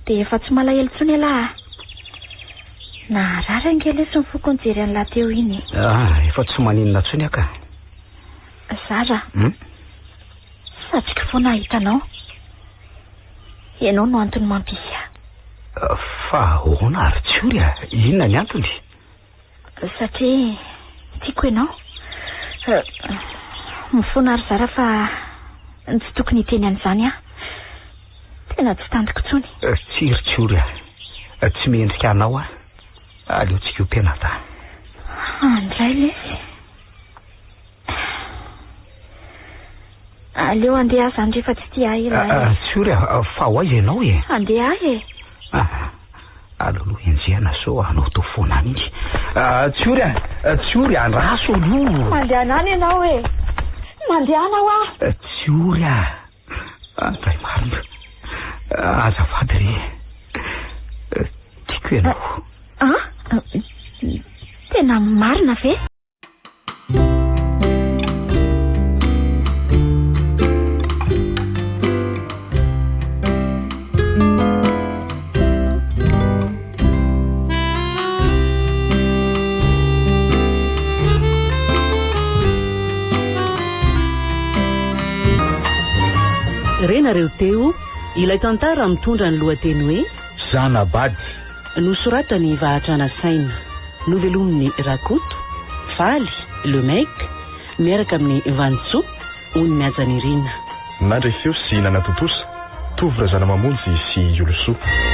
Dia efa tsy malahelo intsony ialahy ah. Naharary ange lesy ny foko nijery an'lah teo iny e. Ah, efa tsy maninona intsony aho ka. Zara, Hmm? satriko foana hahita anao. Ianao no antony mampisy ahy. Fa ahoana ary Tsiory a? Inona ny antony? Satria tiako ianao. Mifona ry zara fa tsy tokony hiteny an'izany aho. Tena tsy tantiko intsony. Tsia ry Tsiory a. Tsy mendrika anao aho. Aleo tsy hiompiana-dahy. Andray lesy. Aleo handeha aho izany rehefa tsy tia ahy ilay. Tsiory a, fa ho aiza ianao e? Handeha ahy e. Ah, aleo aloha enjehina sao hanao tao foana any izy. Tsiory a, Tsiory, andraso aloha. Mandehana any ianao e. Mandehana hoa. Tsiory a, andray marina. Azafady re. Tiako ianao. Ah, tena marina ve? Nohenoinareo teo ilay tantara mitondra ny lohateny hoe. Zana-bady. Nosoratan'i Vahatrana Saina. Novelomin'i Rakoto, Faly, Le Mec, miaraka amin'i Vanintsoa, Ony Mihajanirina. Nandray feo sy nanatontosa, Tovo Razanamamonjy sy Iolosoa.